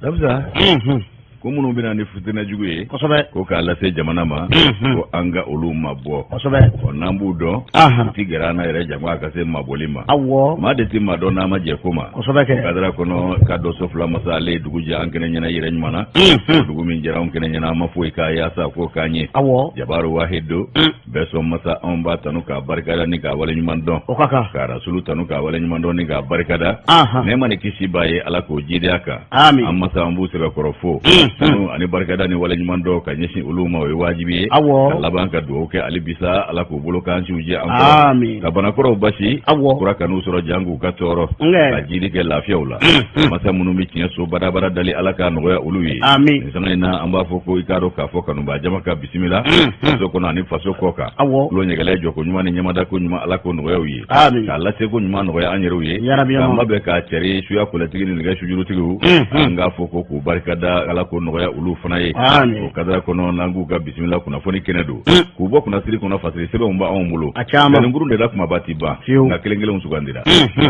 Lamisa, ko minnu bɛ na ni fitinɛ jugu ye, ko k'a lase jamana ma, ko an ka olu mabɔ. Ɔ, n'an b'u dɔn, u ti gɛrɛ an na yɛrɛ, janko a ka se mabɔli ma. Maa de ti maa dɔn n'a ma jɛ ko ma. Kosɛbɛ kɛ. Kadara kɔnɔ, ka dɔ so fila masa, ale ye dugu jɛ an kɛnɛ ɲɛna yɛrɛ ɲuman na. Dugu min jɛra anw kɛnɛ ɲɛna, an ma foyi k'a yaasa ko k'an ye. Jabaru wahidu, bɛɛ sɔn masa, anw b'a tanu k'a barikada ni k'a waleɲuman dɔn. O ka kan. Ka rasulu tanu k'a waleɲuman dɔn ni k'a barikada. Nɛɛma ni kisi b'a ye, Ala k'o jidiya kan. An masa, an b'u sɛbɛkɔrɔ fo. Tanu ani barikada ni waleɲuman dɔn ka ɲɛsin olu ma, o ye wajibi ye. Ka laban ka dugawu kɛ hali bisa, Ala k'u bolo k'an siw jɛ an kɔrɔ. Ka banakɔrɔw basi. Kura kan'u sɔrɔ, jan k'u ka tɔɔrɔ. Ka jidi kɛ lafiyaw la. Masa minnu bɛ tiɲɛ so badabada dali, Ala k'a nɔgɔya olu ye. Nin sanga in na, an b'a fɔ ko i k'a dɔn k'a fɔ kanubaa jama ka bisimila faso kɔnɔ ani faso kɔ kan. Tulo ɲɛgɛlɛ, jɔko ɲuman ni ɲɛmada ko ɲuman, Ala k'o nɔgɔya u ye. K'a lase ko ɲuman nɔgɔya an yɛrɛw ye. K'an mabɛn k'a cɛri suya kɔlɛtigi ni nɛgɛ sujurutigiw, an k'a fɔ ko k'u barikada, Ala k'o nɔgɔya olu fana ye. O kadara kɔnɔ, n'an k'u ka bisimila, kunnafoni kɛnɛ don. K'u bɔ kunnasiri kɔnɔ, fasiri sɛbɛnw b'anw bolo. A caman. Kurun de la, kumaba ti ban. Nka kelen kelenw sugandira.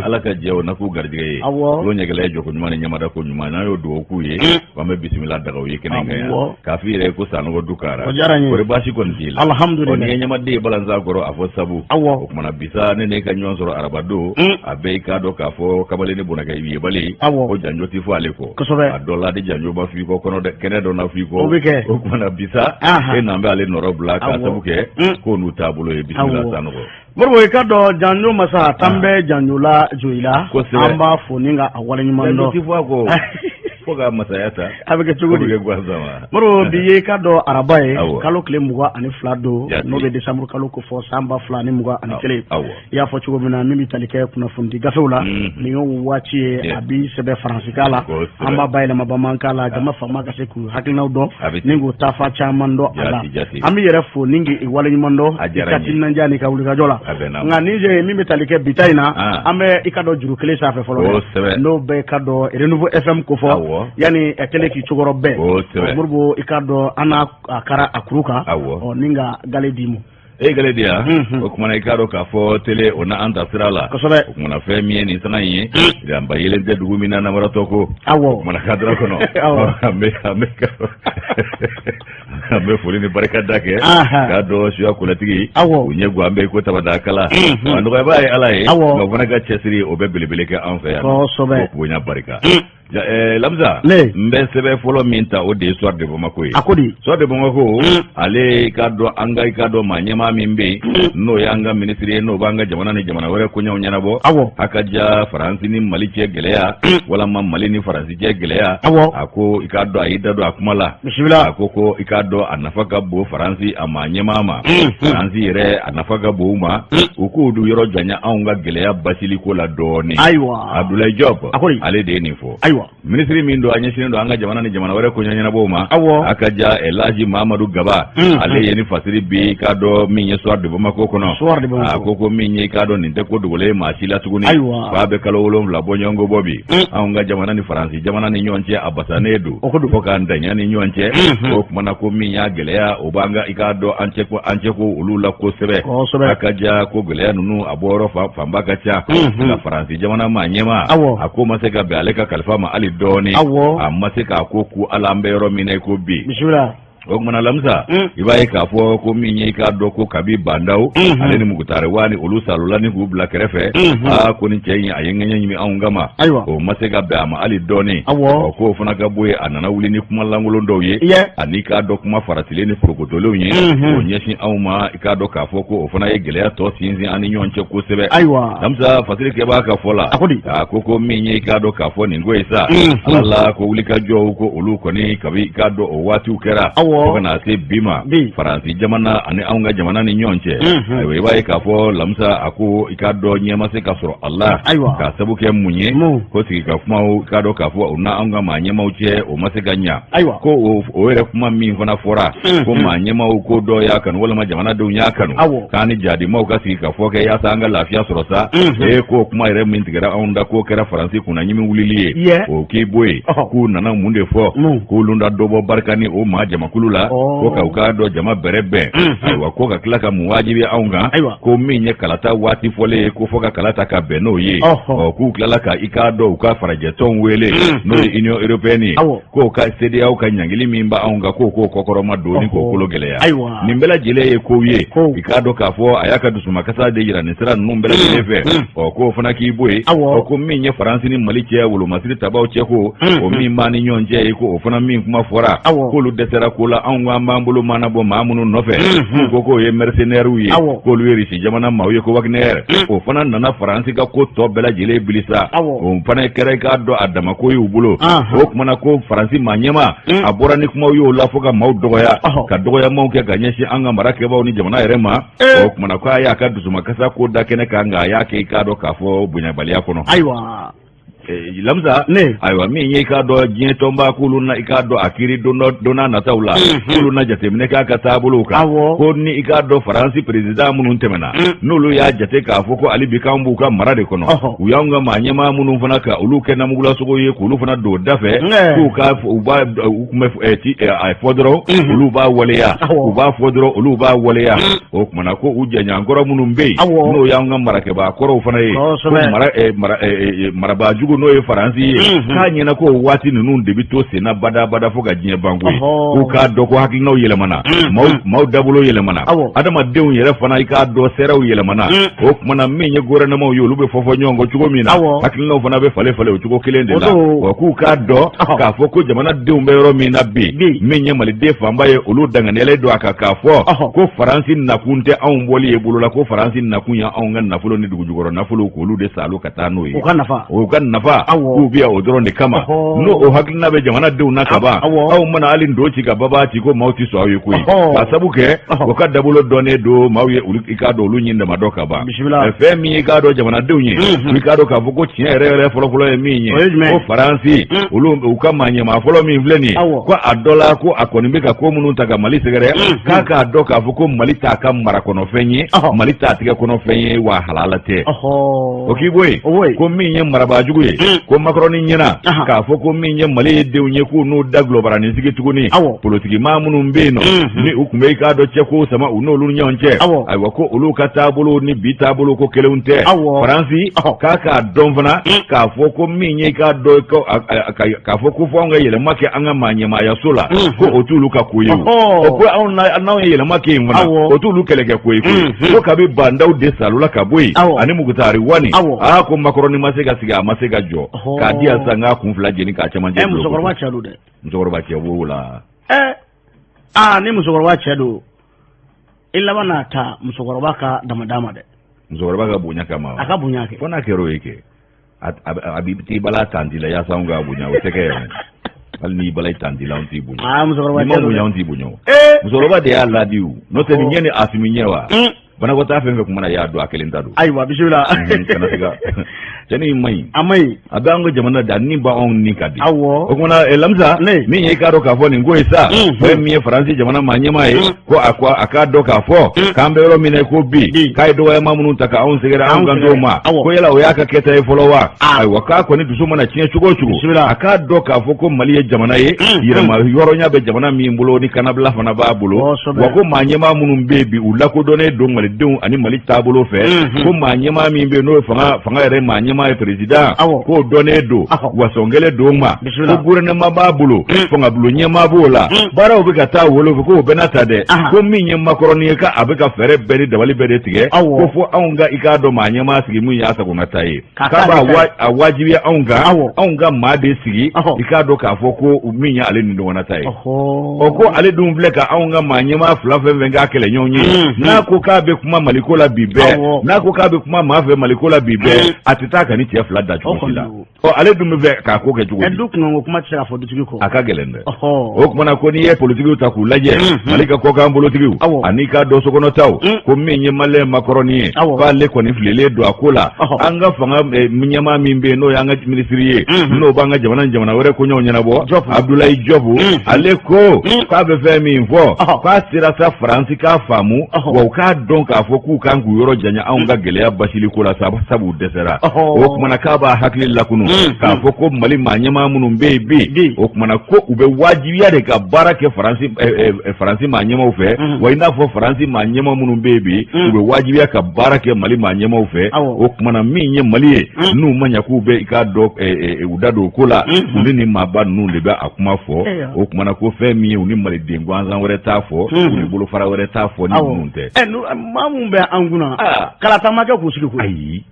Ala ka jɛ o na k'u garijɛgɛ ye. Tulo ɲɛgɛlɛ, jɔko ɲuman ni ɲɛmada ko ɲuman, n'an y'o dugawu k'u ye, an bɛ bisimila daga u ye kɛnɛ kan yan. K'a f'i yɛrɛ ye ko Sanɔgɔ du kara. O diyara n ye. Kɔri baasi kɔni t'i la? Alhamdulilayi. Ɔ, n'i ye ɲamaden ye balanzan kɔrɔ, a fɔ sabu. O kumana bisa, ne n'e ka ɲɔgɔn sɔrɔ araba don, a bɛɛ i k'a dɔn k'a fɔ kamalen ni bɔnɛkɛ yebali. Ko janjo ti fɔ ale kɔ. A dɔ la di janjo ma f'i kɔ kɔnɔ dɛ, kɛnɛ dɔ na f'i kɔ. O bɛ kɛ. O kumana bisa, e n'an bɛ ale nɔrɔ bila k'a sabu kɛ k'o n'u taabolo ye. Bisimila, Sanɔgɔ. Moribo, i ka dɔn janjo masa tan bɛ janjo la joyila. An b'a fo ni ka a waleɲuman dɔn. Ti fɔ a kɔ fo ka masaya ta. A bɛ kɛ cogo di? Kɛ gansan wa? Moribo, bi ye i ka dɔn araba ye, kalo tile 22 don, n'o bɛ desanburu kalo ko fɔ, san 2021. I y'a fɔ cogo min na, min bɛ tali kɛ kunnafonidi gafew la, nin y'o waati ye. A bɛ sɛbɛn faransikan la, an b'a bayɛlɛma bamanankan la, jama faama ka se k'u hakilinaw dɔn ni k'u taafa caman dɔn a la. An bɛ yɛrɛ fo ni k'i waleɲuman dɔn i ka timinandiya n'i ka wulikajɔ la. Nka ni je min bɛ tali kɛ bi ta in na, an bɛ i ka dɔn juru kelen sanfɛ fɔlɔ, n'o bɛ i ka dɔn Renouveau FM ko fɔ, yanni télé k'i cokɔrɔ bɛɛ. Moribo, i ka dɔn an n'a a kara a kuru kan ni ka gale d'i ma. E gale di yan. O kumana i k'a dɔn k'a fɔ télé o na an ta sira la. O kumana fɛn min ye nin sanga in ye, janba yelen tɛ dugu min na, namaratɔ ko. O kumana kadara kɔnɔ, an bɛ foli ni barika da kɛ k'a dɔn suya kɔlɛtigi u ɲɛ gan an bɛ ko tabada kala a nɔgɔyabaa ye Ala ye, nka o fana ka cɛsiri, o bɛ belebele kɛ an fɛ yan. Ko bonya barika. Lamisa, n bɛ sɛbɛn fɔlɔ min ta, o de ye Soir de Bamako ye. A ko di? Soir de Bamako, ale ka dɔn an ka i ka dɔn maa ɲɛmaa min bɛ yen, n'o y'an ka minisiri ye, n'o b'an ka jamana ni jamana wɛrɛ koɲɛw ɲɛnabɔ. A ka ja Faransi ni Mali cɛ gɛlɛya, walama Mali ni Faransi cɛ gɛlɛya. A ko i k'a dɔn, a y'i da don a kuma la. A ko i k'a dɔn, a nafa ka bon Faransi a maa ɲɛmaa ma, Faransi yɛrɛ a nafa ka bon u ma, u k'u du yɔrɔ janya anw ka gɛlɛya basiliko la dɔɔnin. Abdoulaye Diop, ale de ye nin fɔ. Minisiri min don, a ɲɛsinnen don an ka jamana ni jamana wɛrɛ koɲɛ ɲɛnabɔw ma. A ka ja Elhaji Mahamadu Gaba, ale ye ni fasiri bi k'a dɔn min ye Soir de Bamako kɔnɔ. A ko min ye i k'a dɔn nin tɛ ko dogolen ye maa si la tuguni, k'a bɛ kalo 7 bɔ ɲɔgɔn ko bɔ bi, anw ka jamana ni Faransi jamana ni ɲɔgɔn cɛ, a basannen don fo k'an daɲa ni ɲɔgɔn cɛ. O kumana ko min y'a gɛlɛya, o b'an ka i k'a dɔn an cɛ ko olu la kosɛbɛ. A ka ja ko gɛlɛya ninnu a bɔyɔrɔ fanba ka ca, nka Faransi jamana maa ɲɛmaa, a ko ma se ka bɛn ale ka kalifa ma hali dɔɔnin. A ma se k'a ko ku ala an bɛ yɔrɔ min na i ko bi. O kumana Lamisa, i b'a ye k'a fɔ ko min ye i k'a dɔn ko kabi Bah N'Daw ale ni Moctar Ouane olu salola ni k'u bila kɛrɛfɛ, aa ko ni cɛ in a ye ŋɛɲɛ ɲimi anw kama, o ma se ka bɛn a ma hali dɔɔnin. Ɔ, k'o fana ka bɔ yen, a nana wuli ni kuma lankolon dɔw ye ani k'a dɔn kuma faratilen ni porokotolenw ye k'o ɲɛsin anw ma. I k'a dɔn k'a fɔ ko o fana ye gɛlɛya tɔ sinsin an ni ɲɔgɔn cɛ kosɛbɛ. Lamisa, fasiri kɛbaa ka fɔ la, a ko min ye i k'a dɔn k'a fɔ nin ko ye sa, ala la ko wulikajɔw ko olu kɔni kabi i k'a dɔn o waatiw kɛra fo ka na se bi ma, Faransi jamana ani anw ka jamana ni ɲɔgɔn cɛ. Ayiwa, i b'a ye k'a fɔ Lamisa, a ko i k'a dɔn ɲɛ ma se ka sɔrɔ a la k'a sabu kɛ mun ye, ko sigi ka kumaw i k'a dɔn k'a fɔ u na anw ka maa ɲɛmaw cɛ, o ma se ka ɲa. Ko o yɛrɛ kuma min fana fɔra ko maa ɲɛmaw ko dɔw y'a kanu walama jamanadenw y'a kanu k'an ni jadimaw ka sigi ka fɔ kɛ yaasa an ka lafiya sɔrɔ sa, ee k'o kuma yɛrɛ min tigɛra anw da, k'o kɛra Faransi kunna ɲimi wulili ye. O k'i bɔ yen, k'u nana mun de fɔ? K'olu da dɔ bɔ barika ni o maa jamakulu. jɛkulu la ko ka u k'a dɔn jama bɛrɛ bɛn. Ayiwa, ko ka tila ka mun wajibiya anw kan? Ko min ye kalata waati fɔlen ye, ko fo ka kala ta ka bɛn n'o ye. Ɔ, k'u tilala ka i k'a dɔn u ka farajɛtɔnw wele, n'o ye Union européenne ye, k'o ka CEDEAO ka ɲangili min b'anw kan, k'o k'o kɔkɔrɔma doni, k'o kolo gɛlɛya. Nin bɛɛ lajɛlen ye kow ye, i k'a dɔn k'a fɔ a y'a ka dusumakasa de yira nin sira ninnu bɛɛ lajɛlen fɛ. Ɔ, k'o fana k'i bɔ yen. Ɔ, ko min ye Faransi ni Mali cɛ wolomasiri tabaw cɛ, ko o min b'an ni ɲɔgɔn cɛ ye, ko o fana min kuma fɔra, k'olu dɛsɛra ko la. Anw ko an b'an bolo maana bɔ maa minnu nɔfɛ, k'u ko k'o ye mercenaires ye, k'olu ye Risi jamana maaw ye, ko Wagner. O fana nana Faransi ka ko tɔ bɛɛ lajɛlen bilisa. O fana kɛra i k'a dɔn a damako y'u bolo. O kumana ko Faransi maa ɲɛmaa a bɔra ni kumaw y'o la fo ka maaw dɔgɔya, ka dɔgɔyamaw kɛ ka ɲɛsin an ka mara kɛbaaw ni jamana yɛrɛ ma. O kumana ko a y'a ka dusumakasa ko da kɛnɛ kan, nka a y'a kɛ i k'a dɔn k'a fɔ bonyabaliya kɔnɔ. Lamisa, ayiwa, min ye i k'a dɔn diɲɛ tɔnba, k'olu na i k'a dɔn a kiiri don n'a nataw la, k'olu na jateminɛ k'a ka taabolow kan, ko ni i k'a dɔn Faransi perezidan minnu tɛmɛna, n'olu y'a jate k'a fɔ ko hali bi k'an b'u ka mara de kɔnɔ, u y'anw ka maa ɲɛmaa minnu fana ka olu kɛ namugulasogo ye, k'olu fana don da fɛ, k'u ka u b'a u tun bɛ ci a fɔ dɔrɔn olu b'a waleya, u b'a fɔ dɔrɔn olu b'a waleya. O kumana ko u jɛɲɔgɔnkɔrɔ minnu bɛ yen, n'o y'an ka marakɛbaa kɔrɔw fana ye, ko marabaa jugu, n'o ye Faransi ye, k'a ɲɛna ko waati ninnu de bɛ to senna badabada fo ka diɲɛ ban koyi. K'u k'a dɔn ko hakilinaw yɛlɛmana, maaw dabolo yɛlɛmana, adamadenw yɛrɛ fana i k'a dɔn sɛrɛw yɛlɛmana. O kumana min ye gouvernement ye, olu bɛ fɔ fɔ ɲɔgɔn kɔ cogo min na, hakilinaw fana bɛ falen falen o cogo kelen de la. Wa k'u k'a dɔn k'a fɔ ko jamanadenw bɛ yɔrɔ min na bi, min ye maliden fanba ye, olu danganiyalen don a kan k'a fɔ ko Faransi nakun tɛ anw bɔli ye bolo la, ko Faransi nakun ye anw ka nafolo ni dugujukɔrɔ nafolo, k'olu de saalo ka taa n'o ye. U ka nafa, u ka nafa, k'u bi yan o dɔrɔn de kama. N'o o hakilina bɛ jamanadenw na kaban, aw mana hali ndo ci ka baba ci, ko maaw tɛ sɔn aw ye koyi, k'a sabu kɛ o ka dabolo dɔnnen don maaw ye, olu i k'a dɔn olu ɲin damadɔ ka ban. Fɛn min i k'a dɔn jamanadenw ye, i k'a dɔn k'a fɔ ko tiɲɛ yɛrɛ yɛrɛ fɔlɔfɔlɔ ye min ye, ko Faransi olu u ka maa ɲɛmaa fɔlɔ min filɛ nin ye, ko a dɔ la ko a kɔni bɛ ka ko minnu ta ka Mali sɛgɛrɛ, k'a k'a dɔn k'a fɔ ko Mali t'a ka marakɔnɔfɛn ye, Mali t'a tigɛ kɔnɔfɛn ye, wa halala tɛ. O k'i bɔ yen, ko min ye marabaajugu ye, ko Makɔrɔni ɲɛna k'a fɔ ko min ye Mali ye denw ye, k'u n'u da gulɔbaranin sigi tuguni, politikimaa minnu bɛ yen nɔ, ni u tun bɛ i k'a dɔn cɛko sama u n'olu ɲɔgɔn cɛ, ayiwa, ko olu ka taabolo ni bi taabolo ko kelenw tɛ. Faransi k'a k'a dɔn fana k'a fɔ ko min ye i k'a dɔn k'a fɔ ko fo anw ka yɛlɛma kɛ an ka maa ɲɛmaayaso la, ko o t'olu ka ko ye. O ko anw n'anw ye yɛlɛma kɛ yen fana, o t'olu kɛlɛkɛ ko ye koyi. Ko kabi Ba Ndaw de salola ka bɔ yen ani Mukutari Wani, aa, ko Makɔrɔni ma se ka sigi, a ma se ka jɔ k'a di yan sisan, k'a kun fila jeni k'a cɛmancɛ. Musokɔrɔba cɛ don dɛ. Musokɔrɔba cɛ b'o la. Aa, ni musokɔrɔba cɛ don, i laban n'a ta musokɔrɔba ka damada ma dɛ. Musokɔrɔba ka bonya kama. A ka bonya kɛ. Fo n'a kɛra o ye kɛ, a b'i t'i bala tanti la yaasa anw k'a bonya, o tɛ kɛ yɛrɛ. Hali n'i bala tanti la, anw t'i bonya. Aa, musokɔrɔba. N'i ma bonya, anw t'i bonya o. Musokɔrɔba de y'a ladi o, n'o tɛ nin ɲɛ ni Asimi ɲɛ wa. Banakɔtaa fɛn fɛn kumana y'a don, a kelen ta don. Ayiwa, bisimila. Kana se ka cɛnin in man ɲi. A man ɲi. A bɛ an ka jamana da ni ba anw ni ka di. Awɔ. O kumana Lamisa, min ye i k'a dɔn k'a fɔ nin ko ye sa, fɛn min ye Faransi jamana maa ɲɛmaa ye, ko a ko a k'a dɔn k'a fɔ k'an bɛ yɔrɔ min na ko bi, k'a ye dɔgɔyama minnu ta ka anw sɛgɛrɛ, anw kan t'o ma, ko yala o y'a ka kɛta ye fɔlɔ wa? Ayiwa, k'a kɔni dusu mana tiɲɛ cogo o cogo, a k'a dɔn k'a fɔ ko Mali ye jamana ye, yɛrɛma hɔrɔnya bɛ jamana min bolo, ni kanabila fana b'a bolo. Wa ko maa ɲɛmaa minnu bɛ yen bi, u lakodɔnnen don malidenw ani Mali taabolo fɛ, ko maa ɲɛmaa min bɛ yen, n'o ye fanga yɛrɛ maa ɲɛmaa ye, président, k'o dɔnnen don, wasɔn kelen don ma, ko gouvernement b'a bolo, fangabulon ɲɛmaa b'o la, baaraw bɛ ka taa wolo fɛ, k'o bɛɛ n'a ta dɛ, ko min ye Makɔrɔni ye, k'a bɛ ka fɛɛrɛ bɛɛ ni dabali bɛɛ de tigɛ, ko fo anw ka i k'a dɔn maa ɲɛmaa sigi min y'a sagonata ye, k'a b'a a wajibiya anw kan, anw ka maa de sigi, i k'a dɔn k'a fɔ ko min ye ale ni dɔgɔnata ye. Ɔ, ko ale dun filɛ ka anw ka maa ɲɛmaa fila fɛn fɛn k'a kɛlɛɲɔgɔn ye, n'a ko k'a bɛ kuma Maliko la bi bɛɛ, n'a ko k'a bɛ kuma maa fɛ Maliko la bi bɛɛ, a tɛ taa ka ni cɛ fila da cogo si la. Ɔ, ale dun bɛ fɛ k'a ko kɛ cogo di? Du kunkanko kuma tɛ se ka fɔ dutigi kɔ. A ka gɛlɛn dɛ. O kumana ko n'i ye politigiw ta k'u lajɛ, Mali ka kɔkan bolotigiw ani k'a dɔn sokɔnɔtaw, ko min ye Maliyɛn Makɔrɔni ye, k'ale kɔni fililen don a ko la. An ka fanga ɲɛmaa min bɛ yen, n'o y'an ka minisiri ye, n'o b'an ka jamana ni jamana wɛrɛ koɲɛw ɲɛnabɔ, Abudulayi Jɔbu, ale ko k'a bɛ fɛn min fɔ, k'a sera sa Faransi k'a faamu, wa u k'a dɔn k'a fɔ k'u kan k'u yɔrɔ janya anw ka gɛlɛya basili ko la, sabu u dɛsɛra. O kumana k'a b'a hakili lakunu k'a fɔ ko Mali maa ɲɛmaa minnu bɛ yen bi, o kumana ko u bɛ wajibiya de ka baara kɛ Faransi maa ɲɛmaaw fɛ, wa i n'a fɔ Faransi maa ɲɛmaa minnu bɛ yen bi, u bɛ wajibiya ka baara kɛ Mali maa ɲɛmaaw fɛ. O kumana min ye Mali ye, n'u ma ɲɛ k'u bɛ i k'a dɔn u da don o ko la, u ni nin maaba ninnu de bɛ a kuma fɔ. O kumana ko fɛn min ye, u ni maliden gansan wɛrɛ t'a fɔ, u ni bolofara wɛrɛ t'a fɔ ni ninnu tɛ. Maa minnu bɛ an kunna, kalata ma kɛ k'u sigi koyi. Ayi.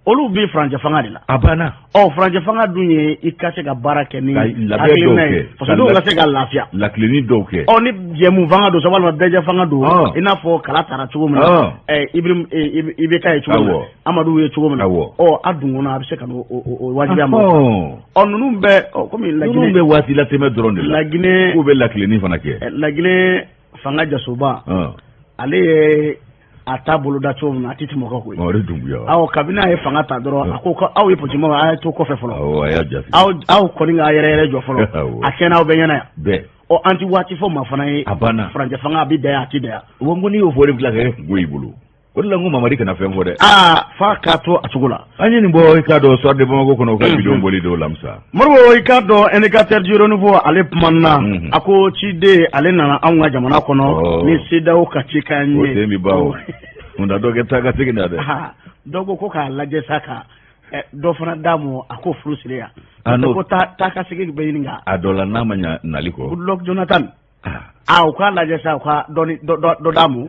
Olu bɛ furancɛ fanga de la. A banna. Ɔ, furancɛ fanga dun ye i ka se ka baara kɛ ni hakilina ye, fasodenw ka se ka lafiya. Lakilenni dɔw kɛ. Ɔ, ni jɛmu fanga don sa walima bɛɛjɛ fanga don, i n'a fɔ kala taara cogo min na, Ibrahim IBK ye cogo min na, Amadu ye cogo min na, ɔ, a dun kɔnɔ a bɛ se ka n'o wajibiya ma. Ɔ, ninnu bɛ komi Laginɛ. Ninnu bɛ waati latɛmɛ dɔrɔn de la. Laginɛ. K'u bɛ lakilenni fana kɛ. Laginɛ fanga jasoba, ale ye a ta boloda cogo min na, a tɛ tɛmɛ o kan koyi. O de Dunbuya. Awɔ, kabini a ye fanga ta dɔrɔn, a ko ko aw ye politikimɔgɔw, a ye to kɔfɛ fɔlɔ. Awɔ, a y'a jasi. Aw kɔni ka yɛrɛ yɛrɛ jɔ fɔlɔ. A kɛnɛ aw bɛ ɲɛna yan. Bɛɛ. Ɔ, an ti waati fɔ maa fana ye. A banna. Furancɛ fanga a bɛ bɛn, a ti bɛn yan. Wa n ko n'i y'o fɔ, o de bɛ tila ka kɛ kunko y'i bolo. O de la n ko Mamadi kana fɛn fɔ dɛ. Aa, f'a k'a to a cogo la. An ye nin bɔ i k'a dɔn Soir de Bamako kɔnɔ, u ka bidon bɔli dɔw lamisa. Moribo, i k'a dɔn Indicateur du Renouveau ale kumana, a ko ciden ale nana anw ka jamana kɔnɔ ni CEDEAO ka cikan ye. O sen bɛ ban o. Mun na dɔ kɛ taa ka segin na dɛ. Dɔ ko k'a lajɛ sa ka dɔ fana d'a ma, a ko furu siri yan. Ko taa ka segin bɛ ɲini kan. A dɔ la n'a ma ɲa nali kɔ. Goodluck Jonathan. Aa, u k'a lajɛ sa u ka dɔ d'a ma.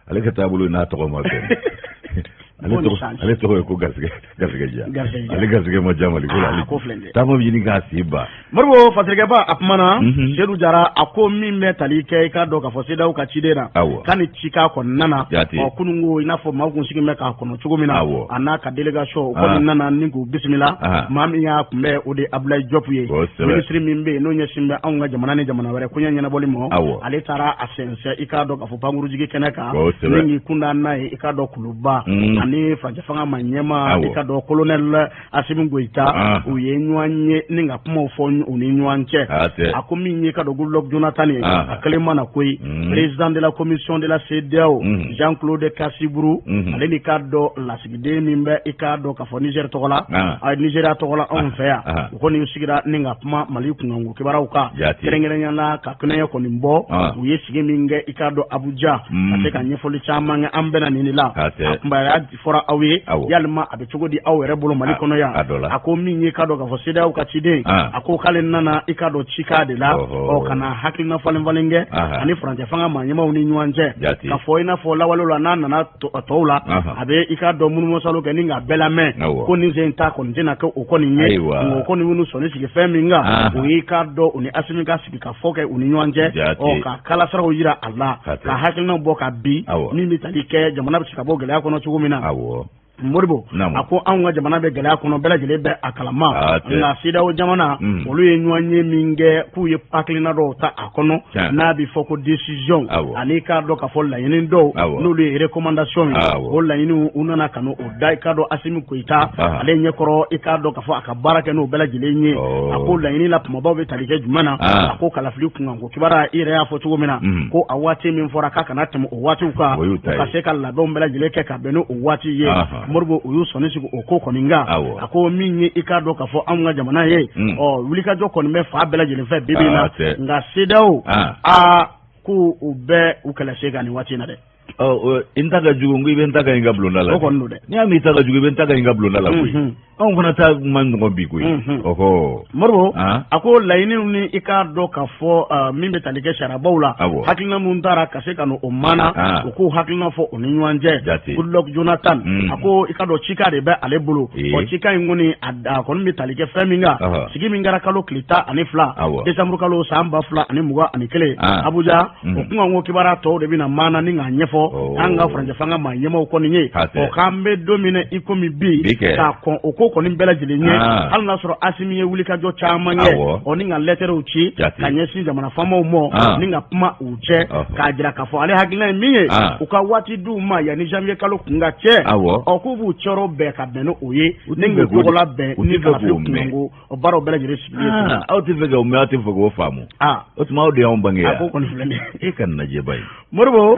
Ale ka taabolo n'a tɔgɔ ma bɛn. Ale tɔgɔ ye ko garisɛgɛ garisɛgɛ diya. Ale garisɛgɛ ma diya Mali ko la. Ko filɛ nin ye. Taama bɛ ɲini k'a sen ban. Moribo, Fasirikɛba a kumana. Seydou Jara a ko min bɛ tali kɛ i k'a dɔn k'a fɔ CEDEAO ka ciden na. K'a ni cikan kɔni nana. Ɔ, kunun ko i n'a fɔ maaw kun sigilen bɛ k'a kɔnɔ cogo min na. A n'a ka délégation o kɔni nana ni k'u bisimila. Maa min y'a kunbɛn, o de ye Abdoulaye Diop ye. Minisiri min bɛ yen n'o ɲɛsin bɛ anw ka jamana ni jamana wɛrɛ koɲɛ ɲɛnabɔli ma. Ale taara a sɛnsɛn i k'a dɔn k'a fɔ pankurujigi kɛnɛ kan. Ni k'i kunda n'a ye i k'a dɔn Kuluba ani furancɛ fanga maa ɲɛmaa, i k'a dɔn colonel Asimi Goyita, u ye ɲɔgɔn ye ni ka kumaw fɔ u ni ɲɔgɔn cɛ. A ko min ye ka dɔn Goodluck Jonathan ye, a kelen ma na koyi, président de la commission de la CEDEAO Jean-Claude Kasiburu, ale ni k'a dɔn lasigiden min bɛ i k'a dɔn k'a fɔ Niger tɔgɔ la, Nigéria tɔgɔ la anw fɛ yan, u kɔni sigira ni ka kuma Mali kunkanko kibaruyaw kan, kɛrɛnkɛrɛnya la ka kɛnɛya kɔni bɔ. U ye sigi min kɛ i k'a dɔn Abuja, ka se ka ɲɛfɔli caman kɛ an bɛna nin de la. A kunbaya fɔra aw ye, yalima a bɛ cogo di aw yɛrɛ bolo Mali kɔnɔ yan? A ko min ye k'a dɔn k'a fɔ CEDEAO ka ciden, a ko k'ale nana i k'a dɔn cikan de la, ɔ, ka na hakilina falen falen kɛ ani furancɛ fanga maa ɲɛmaaw ni ɲɔgɔn cɛ, k'a fɔ i n'a fɔ lawale la n'a nana tɔw la, a bɛ i k'a dɔn munumusalo kɛ ni k'a bɛɛ lamɛn, ko nin sen ta kɔni tɛna kɛ o kɔni ye. Nka o kɔni y'u sɔnni sigi fɛn min kan, o y'i k'a dɔn u ni Asimi ka sigi ka fɔ kɛ u ni ɲɔgɔn cɛ, ɔ, ka kalasiraw jira a la, ka hakilinaw bɔ ka bi min bɛ tali kɛ jamana bɛ se ka bɔ gɛlɛya kɔnɔ cogo min na. Moribo a ko anw ka jamana bɛ gɛlɛya kɔnɔ, bɛɛ lajɛlen bɛ a kalama, nka CEDEAO jamana olu ye ɲɔgɔn ye min kɛ k'u ye hakilina dɔw ta a kɔnɔ n'a bɛ fɔ ko décision, ani k'a dɔn k'a fɔ laɲini dɔw n'olu ye recommandation ye. O laɲiniw u nana ka n'o da i k'a dɔn Asimi Goyita ale ɲɛkɔrɔ, i k'a dɔn k'a fɔ a ka baara kɛ n'o bɛɛ lajɛlen ye. A ko laɲini la kumabaw bɛ tali kɛ jumɛn na? A ko kalafili kunkanko kibaruya, i yɛrɛ y'a fɔ cogo min na, ko a waati min fɔra k'a kana tɛmɛ o waatiw kan, u ka se ka labɛnw bɛɛ lajɛlen kɛ ka bɛn n'o waati ye. Moribo, u y'u sɔnni sigi o ko kɔni kan. A ko min ye i k'a dɔn k'a fɔ anw ka jamana ye, ɔ, wulikajɔ kɔni bɛ fan bɛɛ lajɛlen fɛ bi bi in na, nka CEDEAO aa ko u bɛ u kɛlɛ se kan nin waati in na dɛ. N ta ka jugu, n ko i bɛ n ta ka n ka bulonda la. O kɔni don dɛ. N'i y'a mɛn i ta ka jugu, i bɛ n ta ka n ka bulonda la koyi. Anw fana ta man nɔgɔn bi koyi. Ɔhɔ. Moribo a ko laɲiniw ni i k'a dɔn k'a fɔ min bɛ tali kɛ sariyabaw la, hakilina minnu taara ka se ka n'o maana, u k'u hakilina fɔ u ni ɲɔgɔn cɛ. Goodluck Jonathan a ko i k'a dɔn cikan de bɛ ale bolo. Ɔ, cikan in kɔni a kɔni bɛ tali kɛ fɛn min kan, sigi min kɛra kalo tile 12 décembre kalo san 2021 Abuja, o kunkanko kibaruya tɔw de bɛna maana ni k'a ɲɛfɔ an ka furancɛ fanga maa ɲɛmaaw kɔni ye. Ɔ, k'an bɛ don min na i komi bi, k'a kɔn o ko kɔni bɛɛ lajɛlen ɲɛ, hali n'a sɔrɔ Asimi ye wulikajɔ caman kɛ, ɔ, ni ka lɛtɛrɛw ci ka ɲɛsin jamana faamaw ma ni ka kuma u cɛ, k'a jira k'a fɔ ale hakilina ye min ye, u ka waati d'u ma yanni janvier kalo kun ka cɛ. Ɔ, k'u b'u cɛrɔ bɛɛ ka bɛn n'o ye ni k'u tɔgɔla bɛn ni kalafili kunkanko o baaraw bɛɛ lajɛlen sigilen. Aw tɛ fɛ k'o mɛn, aw tɛ fɛ k'o faamu. O tuma aw de y'anw bange yan. A ko kɔni filɛ nin ye. E ka nin lajɛba ye. Moribo.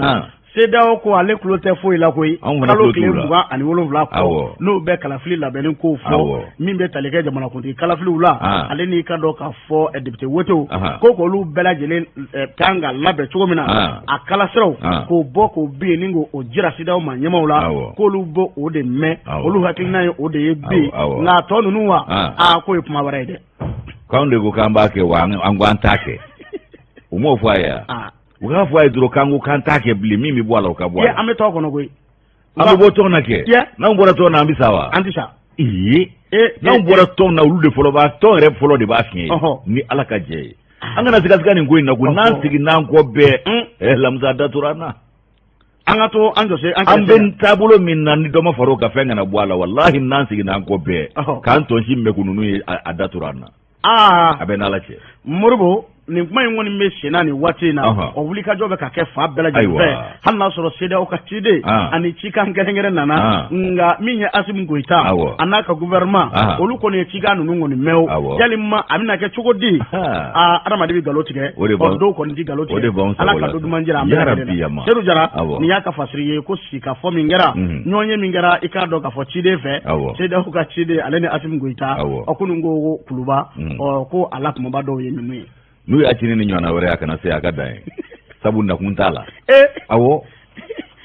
CEDEAO ko ale tulo tɛ foyi la koyi kalo tile 27 kɔ n'o bɛ kalafili labɛnni ko fɔ min bɛ tali kɛ jamanakuntigi kalafiliw la ale n'i ka dɔn k'a fɔ député wotew ko k'olu bɛɛ lajɛlen kan ka labɛn cogo min na a kalasiraw k'o bɔ k'o bin ni k'o jira CEDEAO maa ɲɛmaaw la k'olu b'o o de mɛn olu hakilina ye o de ye bi nka a tɔ ninnu wa aa k'o ye kuma wɛrɛ ye dɛ k'anw de ko k'an b'a kɛ wa an ko an t'a kɛ u m'o fɔ a ye wa u k'a fɔ a ye dɔrɔn k'an ko k'an t'a kɛ bilen min bɛ bɔ a la o ka bɔ a la an bɛ tɔn kɔnɔ koyi an bɛ bɔ tɔn na kɛ n'anw bɔra tɔn na an bɛ sa wa an tɛ sa ee n'anw bɔra tɔn na olu de fɔlɔ b'a tɔn yɛrɛ fɔlɔ de b'a fiɲɛ ni ala ka jɛ ye an kana sigasiga nin ko in na ko n'an seginna an kɔ bɛɛ ɛ lamisa da tora an na an ka to an jɔse an bɛ taabolo min na ni dɔ ma far'o kan fɛn kana bɔ a la walahi n'an seginna an kɔ bɛɛ k'an tɔnsi mɛn ninnu ye a da tora an na aa a bɛ n'ala cɛ moribo nin kuma in kɔni bɛ senna nin waati in na o wulikajɔ bɛ ka kɛ fan bɛɛ lajɛlen fɛ hali n'a sɔrɔ CEDEAO ka ciden ani cikan kɛrɛnkɛrɛn nana nka min ye Asimi Goyita a n'a ka gouvernement olu kɔni ye cikan ninnu kɔni mɛn o yalima a bɛna kɛ cogo di aa adamaden bɛ nkalon tigɛ ɔ dɔw kɔni tɛ nkalon tigɛ ala ka don duman jira an bɛɛ lajɛlen na Sedu Jara nin y'a ka fasiri ye ko sigikafɔ min kɛra ɲɔgɔn ye min kɛra i k'a dɔn k'a fɔ ciden fɛ CEDEAO ka ciden ale ni Asimi Goyita ɔ kunun ko Kuluba ɔ ko a la kumaba dɔw ye ninnu ye n'u y'a ci ni ɲɔgɔnna wɛrɛ a kana se a ka dan ye sabu nakun t'a la awɔ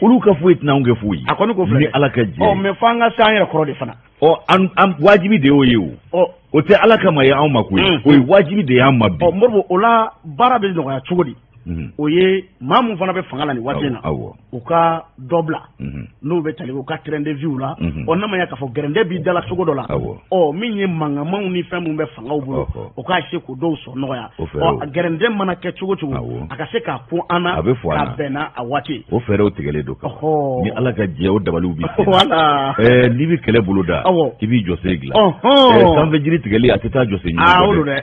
olu ka foyi tɛna anw kɛ foyi a kɔni ko filɛ ni ala ka jɛ ɔ mais f'an ka se an yɛrɛ kɔrɔ de fana ɔ an an wajibi de y'o ye o ɔ o tɛ ala kama ye anw ma koyi o ye wajibi de y'an ma bi ɔ Moribo o la baara bɛ nɔgɔya cogo di o ye maa mun fana bɛ fanga la nin waati in na u ka dɔ bila n'o bɛ tali u ka train de vie la ɔ n'a ma ɲɛ k'a fɔ gɛrɛndɛ b'i da la cogo dɔ la ɔ min ye mankanmanw ni fɛn minnu bɛ fangaw bolo u k'a se k'o dɔw sɔn nɔgɔya ɔ gɛrɛndɛ mana kɛ cogo cogo a ka se k'a kun an na ka bɛn n'a a waati o fɛɛrɛw tigɛlen don ni ala ka jɛ o dabaliw bi voilà n'i bɛ kɛlɛ bolo da i b'i jɔsen dilan sanfɛ jiri tigɛli a tɛ taa jɔsen ɲuman dɛ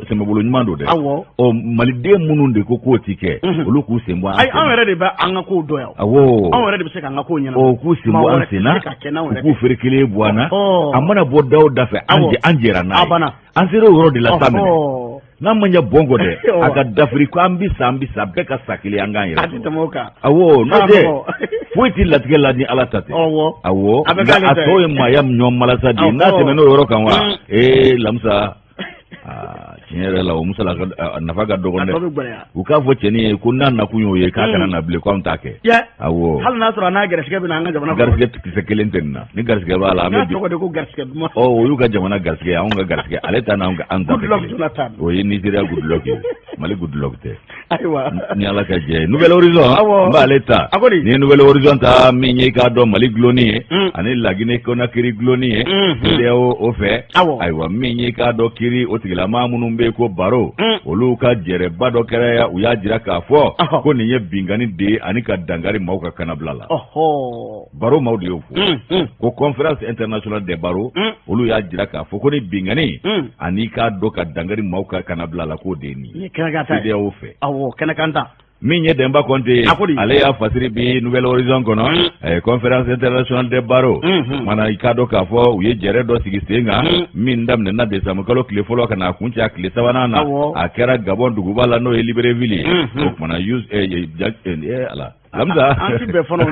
sɛmɛbolo ɲuman don dɛ awɔ ɔ maliden minnu de ko k'o ti kɛ olu k'u sen bɔ ayi anw yɛrɛ de bɛ an ka kow dɔn yan awɔ anw yɛrɛ de bɛ se k'an ka kow ɲɛnabɔ ɔ k'u sen bɔ an sen na u k'u ferekelen bɔ an na a mana bɔ da o da fɛ an jɛra n'a ye an sera o yɔrɔ de la sa minɛ n'a ma ɲɛ bɔn kɔ dɛ a ka dafiri ko an bɛ sa an bɛ sa bɛɛ ka sa kelen an k'an yɛrɛ a tɛ tɛmɛ o kan awɔ n'o tɛ foyi tɛ latigɛ la ni ala ta tɛ awɔ nka a tɔ ye maaya ɲɔgɔn malasa de ye n'a tɛmɛn'o yɔrɔ kan wa ee lamisa tiɲɛ yɛrɛ la o musala nafa ka dɔgɔn dɛ u k'a fɔ cɛnin ye ko n'a nakun y'o ye k'a kana na bilen ko anw t'a kɛ awɔ hali n'a sɔrɔ a n'a garisigɛ bɛ na an ka jamana kɔnɔ garisigɛ kisɛ kelen tɛ nin na ni garisigɛ b'a la an bɛ tɔgɔ de ko garisigɛ duman ɔ o y'u ka jamana garisigɛ anw ka garisigɛ ale ta n'anw ka an ta tɛ kelen o ye Nizeriya Goodluck ye Mali Goodluck tɛ ayiwa ni ala ka jɛ Nouvel Horizon n b'ale ta ni ye Nouvel Horizon ta min ye i k'a dɔn Mali gulonni ye ani Laginɛ Konakiri gulonni ye CEDEAO o fɛ ayiwa min ye i k'a dɔn kiri o tigilamaa minnu bɛ yen ko barreau olu ka jɛrɛba dɔ kɛra ya u y'a jira k'a fɔ ko nin ye binkanni de ye ani ka dankari maaw ka kanabila la barreau maaw de y'o fɔ ko conférence internationale des barreaux olu y'a jira k'a fɔ ko ni binkanni ani k'a dɔn ka dankari maaw ka kanabila la k'o de ye nin ye CEDEAO fɛ awɔ kɛnɛkan ta min ye Denba Kɔnte ye ale y'a fasiri bi Nouvel Horizon kɔnɔ conférence internationale des barreaux mana i k'a dɔn k'a fɔ u ye jɛrɛ dɔ sigi sen kan min daminɛna décembre kalo tile fɔlɔ ka n'a kuncɛ a tile sabanan na a kɛra Gabon duguba la n'o ye Libreville ye o kumana ala Lamisa an ti bɛn fɔlɔ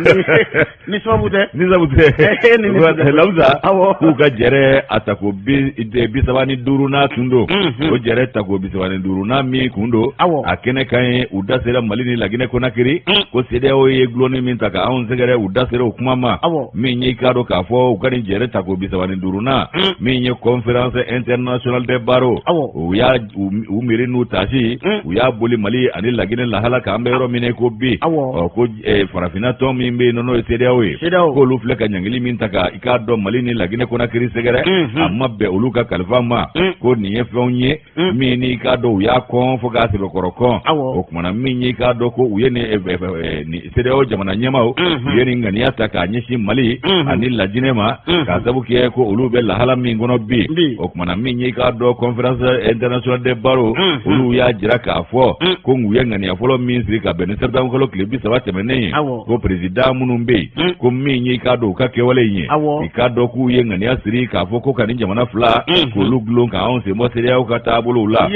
ni sababu tɛ ni sababu tɛ Lamisa k'u ka jɛrɛ a tako 35nan tun don o jɛrɛ tako 35nan min kun don a kɛnɛ kan ye u da sera Mali ni Laginɛ Konakiri ko CEDEAO ye gulonni min ta ka anw sɛgɛrɛ u da sera o kuma ma min ye i k'a dɔn k'a fɔ u ka nin jɛrɛ tako 35nan min ye conférence internationale des barreaux u y'a u miiri n'u taasi u y'a boli Mali ani Laginɛ lahala kan an bɛ yɔrɔ min ko bi ɔ ko farafinna tɔn min bɛ yen n'o ye CEDEAO ye k'olu filɛ ka ɲangili min ta ka i k'a dɔn Mali ni Laginɛ Konakiri sɛgɛrɛ a ma bɛn olu ka kalifa ma ko nin ye fɛnw ye min n'i k'a dɔn u y'a kɔn fo k'a sɛbɛkɔrɔ kɔn o kumana min ye i k'a dɔn ko u ye nin CEDEAO jamana ɲɛmaaw u ye nin ŋaniya ta k'a ɲɛsin Mali ani Lajinɛ ma k'a sabu kɛ ko olu bɛ lahala min kɔnɔ bi o kumana min ye i k'a dɔn conférence internationale des barreaux olu y'a jira k'a fɔ ko u ye ŋaniya fɔlɔ min siri ka bɛn ni septembre kalo tile 30 tɛmɛnen ye ko président minnu bɛ yen ko min ye i k'a dɔn u ka kɛwale in ye i k'a dɔn k'u ye ŋaniya siri k'a fɔ ko ka nin jamana fila k'olu gulon ka anw sen bɔ CEDEAO ka taabolow la.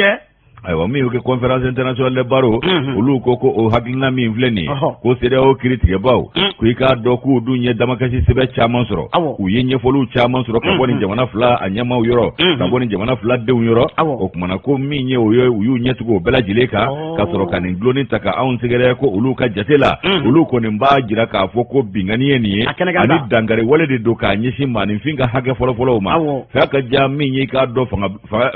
Ayiwa, min y'o kɛ Conférence internationale des barreaux, olu ko ko o hakilina min filɛ nin ye, ko CEDEAO kiiritigɛbaw, ko i k'a dɔn k'u dun ye damakasi sɛbɛn caman sɔrɔ, u ye ɲɛfɔliw caman sɔrɔ ka bɔ nin jamana fila a ɲɛmaaw yɔrɔ, ka bɔ nin jamana fila denw yɔrɔ. O kumana ko min ye o ye, u y'u ɲɛtugu o bɛɛ lajɛlen kan ka sɔrɔ ka nin dulonni ta ka anw sɛgɛrɛ, ko olu ka jate la, olu kɔni b'a jira k'a fɔ ko binkanni ye nin ye ani dankari wale de don k'a ɲɛsin maaninfin ka hakɛ fɔlɔfɔlɔw ma. Fɛn ka ja min ye, i k'a dɔn